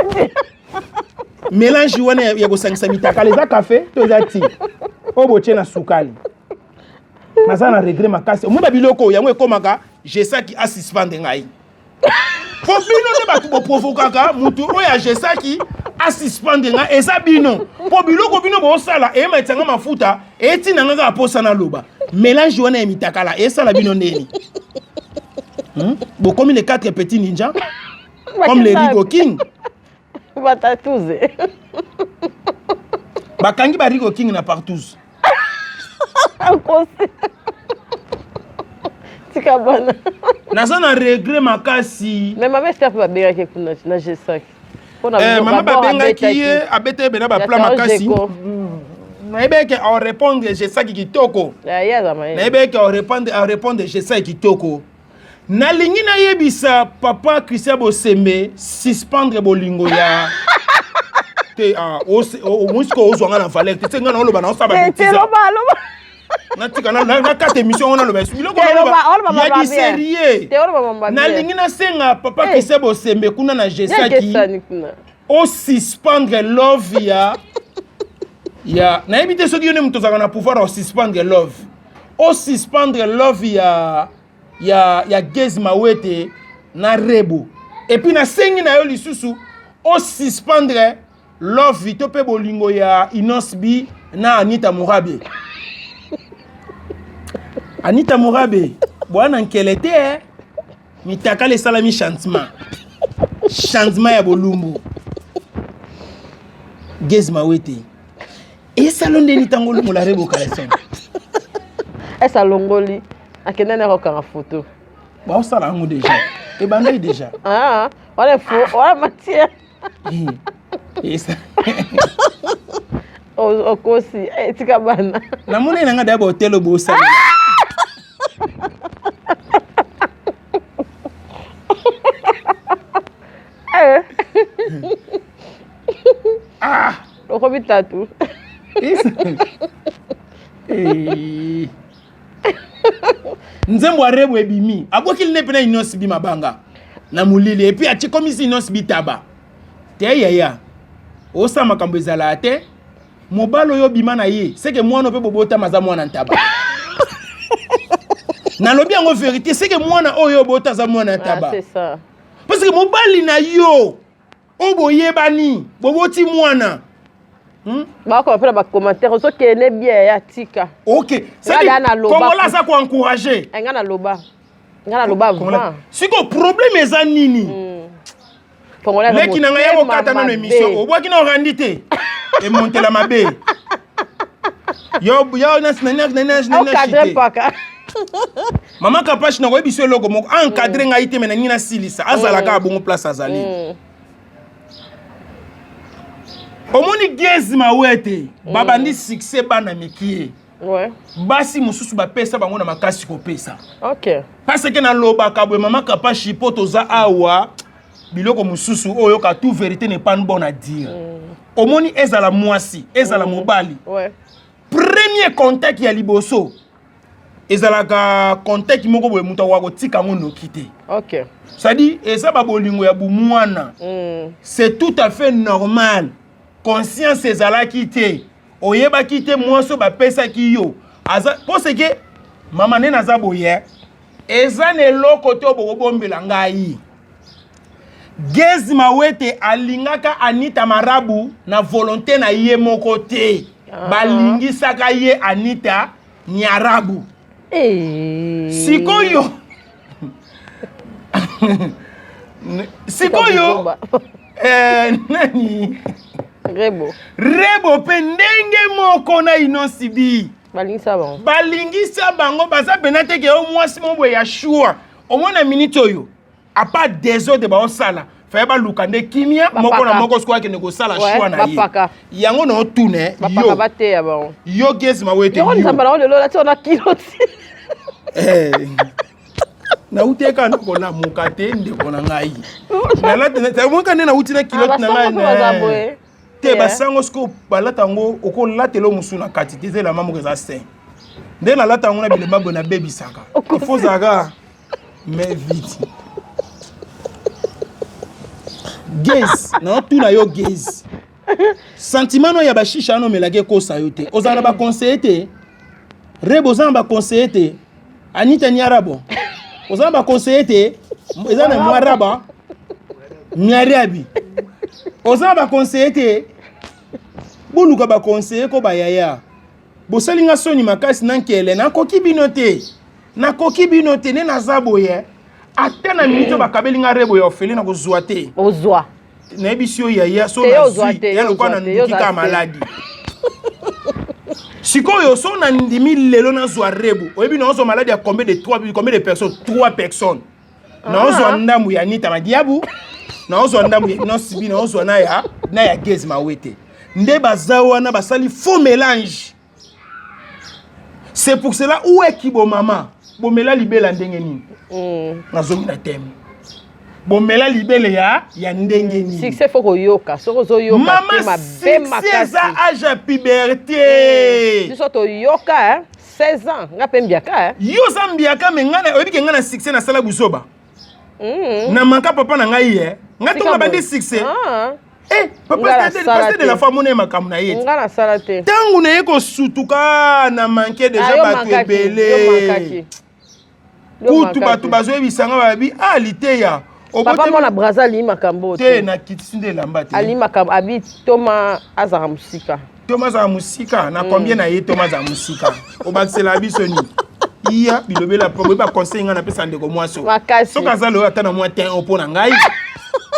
Mélange wana ya kosangisa mitakala eza café to eza ti? Oyo botie na sukali. Naza na regret makasi. Omoni ba biloko yango ekomaka Jesaki a suspendre ngai. Po bino nde bato boprovokaka mutu oyo ya Jesaki a suspendre ngai, eza bino. Po biloko bino bosala eyema etanga mafuta etina nga kaka posa na loba. Mélange wana ya mitakala esala bino ndeni? Bokomi les 4 petits ninjas comme les Rigo King. Batatuze. Bakangi ba Rigo King na partouze. Akosi. Tika bana. Naza na regret makasi. Mais mama Esther pe babengaki kuna na G5. Eh, mama babengaki ye abeta ye bena bapla makasi. Nayebi eke a répondre G5 kitoko. Nayebi eke a répondre a répondre G5 kitoko. Nalingi nayebisa papa Christian Bosembe suspendre bolingo ya te ah, omoni sikoyo ozwa nga na valeur te te nga naoloba naosala babetise natika nakata émission yango naloba esu biloko ya du sérieux nalingi nasenga papa eh. Christian Bosembe kuna na Gesaki osuspendre love ya ya nayebi te soki yo nde moto ozalaka na pouvoir ya osuspendre love osuspendre love ya ya, ya Gez Mawete na Rebo. Et puis nasengi na yo lisusu o suspendre love to pe bolingo ya Innos B na Anita Murabe. Anita Murabe, bwana nkele te eh. Mitakala esalami changement. Changement ya bolumbu. Gez Mawete. Esalo ndeni ntango olongola Rebo Caleçon. Ese alongoli akende na kokanga foto. Baosala yango deja. Ebandaki deja. Ah, wana fo, wana matière. Okosi, eh, tika bana. Namoni na nga daya ba hotel bosala. Eh. Ah. Okomi tatu. Eh. Nzembo ya Rebo ebimi. Abwaki nde pena Innoss'B mabanga na molili et puis atikomisi Innoss'B taba. Te yaya. Osala makambo ezalaka te. Mobali oyo obima na ye, seke mwana mpe bobotama aza mwana ntaba. Nalobi yango vérité, seke mwana oyo obota aza mwana ntaba. Ah, c'est ça. Parce que mobali na yo oyo boyebani boboti mwana Bakoma mpe na bacommentaire ozokende bien ya tika. Ok, Kongola aza koencourage. Nga naloba, nga naloba avant. Sikoyo problème eza nini? Leki na ngai ya kokata nano émission obwaki na orandi te emontela mabe yo yo mama Kapashi nakoyebi biso eloko moko encadre ngai te me nangi nasilisa azala kaka bongo place azali. Omoni Gez Mawete babandi succès bana mikie. Basi mosusu bapesa bango na makasi kopesa. Parce que nalobaka boye mama Kapashi po toza awa biloko mosusu oyo ka tout vérité n'est pas bonne à dire. Omoni ezala mwasi, ezala mobali. Premier contact ya liboso ezalaka contact moko boye moto akoka kotika yango noki te. C'est-à-dire eza babolingo ya bumwana. C'est tout à fait normal. Conscience ezalaki te. Oyebaki te mwasi oyo bapesaki yo. Aza parce que mama nde naza boye. Eza na eloko te bokobombela ngai. Gez Mawete alingaka Anita Marabu na volonté na ye moko te. Balingisaka ye Anita Nyarabu. Sikoyo sikoyo eh, nani Rebo. Rebo pe ndenge moko na Innoss'B. Balingisa bango. Balingisa bango baza pena te ke yo mwasi moko boye ya shua. Omona minute oyo à part désordre baosala faye baluka nde kimia moko na moko sikoyo akende kosala shua na ye yango na otune yo bateya bango yo Gez Mawete yo nzamba na lelo lati ona kiloti eh nauti eka kolamuka te ndeko na ngai nalata nde nauti na kilote na ngai te basango sikoyo balata yango okolatela mosusu na kati te eza elamba moko eza sain nde nalata yango na bilemba boye nabebisaka ifo ozalaka mais vite Gez naotuna yo Gez sentiment no ya bashisha wana omelaki ekosa yo te ozala na baconseiller te Rebo oza na baconseiller te Anita Niarabo oza na baconseiller te eza na mwaraba miariabi oza na baconseiller te boluka baconseiller ko bayaya bosali nga soni makasi na nkele nakoki bino te nakoki bino te nde naza boye ata na minute bakabeli nga Rebo ya ofele nakozwa te ozwa nayebisi yo yaya so nazwi ya lokwa na nduki kaka maladi. Sikoyo so nandimi lelo nazwa Rebo, oyebi naozwa maladi ya combien de 3, combien de personnes? 3 personnes. Naozwa ndambu ya Anita Madiabu, naozwa ndambu ya Innoss'B, naozwa na ya Gaz Mawete. Nde baza wana, basali faux mélange. C'est pour cela ueki bomama bomela libela ndenge nini? Nazongi na thème, bomela libele ya ndenge nini? Succès, faut koyoka. Soki ozoyoka te, mama, mabe succès makasi. Eza âge ya puberté. Biso toyoka, hein, 16 ans, nga mpe mbiaka, hein. Yo oza mbiaka, me ngai oyebi ke ngai na succès nasala buzoba. Na manka papa na ngai ye, ngai ntongo nabandi succès. Ah. Eh, papa, Nga nasala pasteur de la te. foi amona ye makambo na ye te. Nga nasala te. Ntango naye kosutuka na manke Ah, deja yo bato mankaki, yo ebele. mankaki. Yo Kutu mankaki. bato bazoyebisanga, babi ah, liteya. Papa mwana Braza alingi makambo oyo te. te. Nakitisi nde elamba te. Alingi makambo, abi toma azalaka mosika. Toma azala mosika na combien na ye? Toma azala mosika, obakisela biso nini? Iya bilobela po boyeba conseil ngai napesa ndeko mwasi oyo. Makasi. Soki aza loyo, ata na mwa tin o mpo na ngai,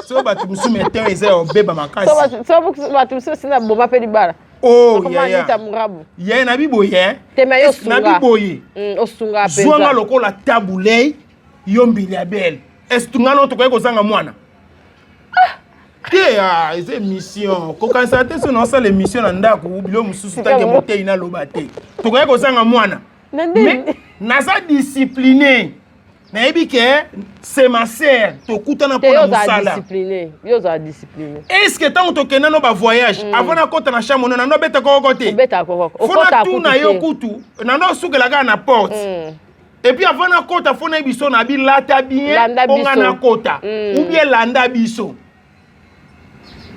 soki bato mosusu me tin eza ya obeba makasi. So bato mosusu sina boma mpe libala. Oh, Akoma yaya. Anita Murabu. Yaya, nabi boye. Te, me yo sunga. Nabi boye. Osunga Zwanga mpenza. lokola tabulei yo mbili ya bele est nga no tokoki kozanga mwana te. Ah, eza émission, kokanisa te. So naosala émission na ndako, bilo mosusu tanke motei naloba te, tokoki kozanga mwana. Na mais ndeni? Naza discipliné, nayebi ke c'est ma sœur, tokutana Te, yo mpona ozala mosala. discipliné, yo ozala discipliné. Est ce que ntango tokenda no bavoyage, avant nakota na chambre no, nando abeta kokoko te? Obetaka kokoko. Fo Okota natuna kutu yo te. kutu, nando osukela kaka na porte. Et puis avant nakota, fo nayebi so nabi lata bien. Landa Mpo nga biso. nakota ou bien landa biso.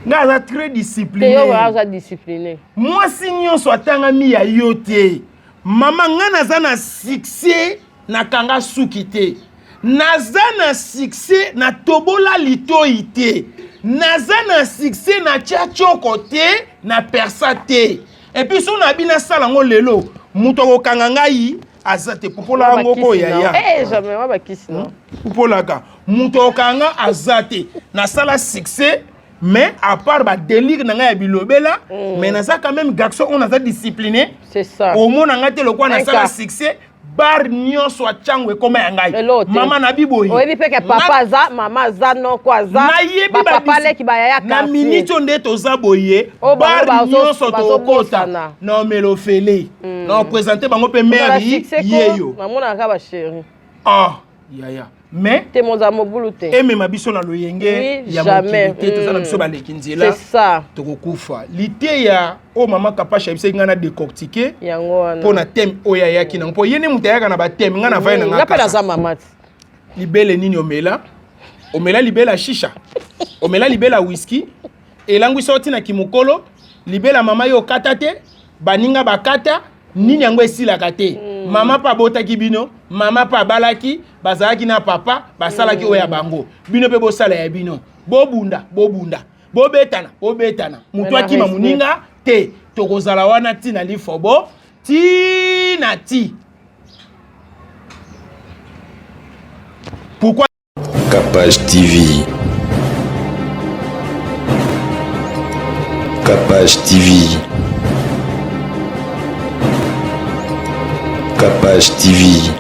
Nga aza très Te, discipliné. yo oza discipliné. Mwasi nyonso atangami ya yo te, mama. Nga naza na succès, nakanga suki te. Naza na succès, natobola litoi te. Naza na succès, natya tioko te, na persa te. Et puis so nabi nasala yango lelo, moto akokanga ngai aza te. Pupola yango ko, yaya. Eh, jamais wa bakisi no. Pupolaka, moto akokanga aza te. Nasala succès, mais à part badélire na ngai ya bilobela, mais naza quand même garçon oyo naza discipliné. C'est ça. Omona ngai te lokwa nasala Inka. succès, bar nyonso atiango ekoma ya ngai. Elo te. Mama na biboye. Oyebi mpe ke papa aza, mama aza, noko aza, Nayebi. Bapapa leki, bayaya Na quartier. minute oyo nde toza boye, Oyo bango bar nyonso tokota bazobosana. na omela ofele, na oprésente bango mpe Ozala mare succès ko, yeyo. namonaka kaka bachéri. Ah yaya, mais Te, moza mobulu te. Emema biso na loyenge Oui, ya jamais. mokili te. Toza na biso baleki nzela. C'est ça. Tokokufa. Liteya oyo mama Kapasha ayebisaki ngai na décortique Yango wana. mpo na thème oyo ayaki nango, mpo ye nde moto ayaka na bathème, ngai navai na Nga nga mpe naza mama ti. Libele nini omela? Omela libele ya shisha, omela libele ya whisky, elangwisa oti na kimokolo. Libele ya mama yo okata te, baninga bakata nini, yango esilaka te. Mama mpe abotaki bino, mama mpe abalaki, bazalaki na papa, basalaki oyo ya bango. Bino mpe bosala ya bino, bobunda, bobunda, bobetana, bobetana, moto Na akima respect. moninga te. Tokozala wana ntina lifobo ntina ti. Pourquoi? Capage TV. Capage TV. Capage TV.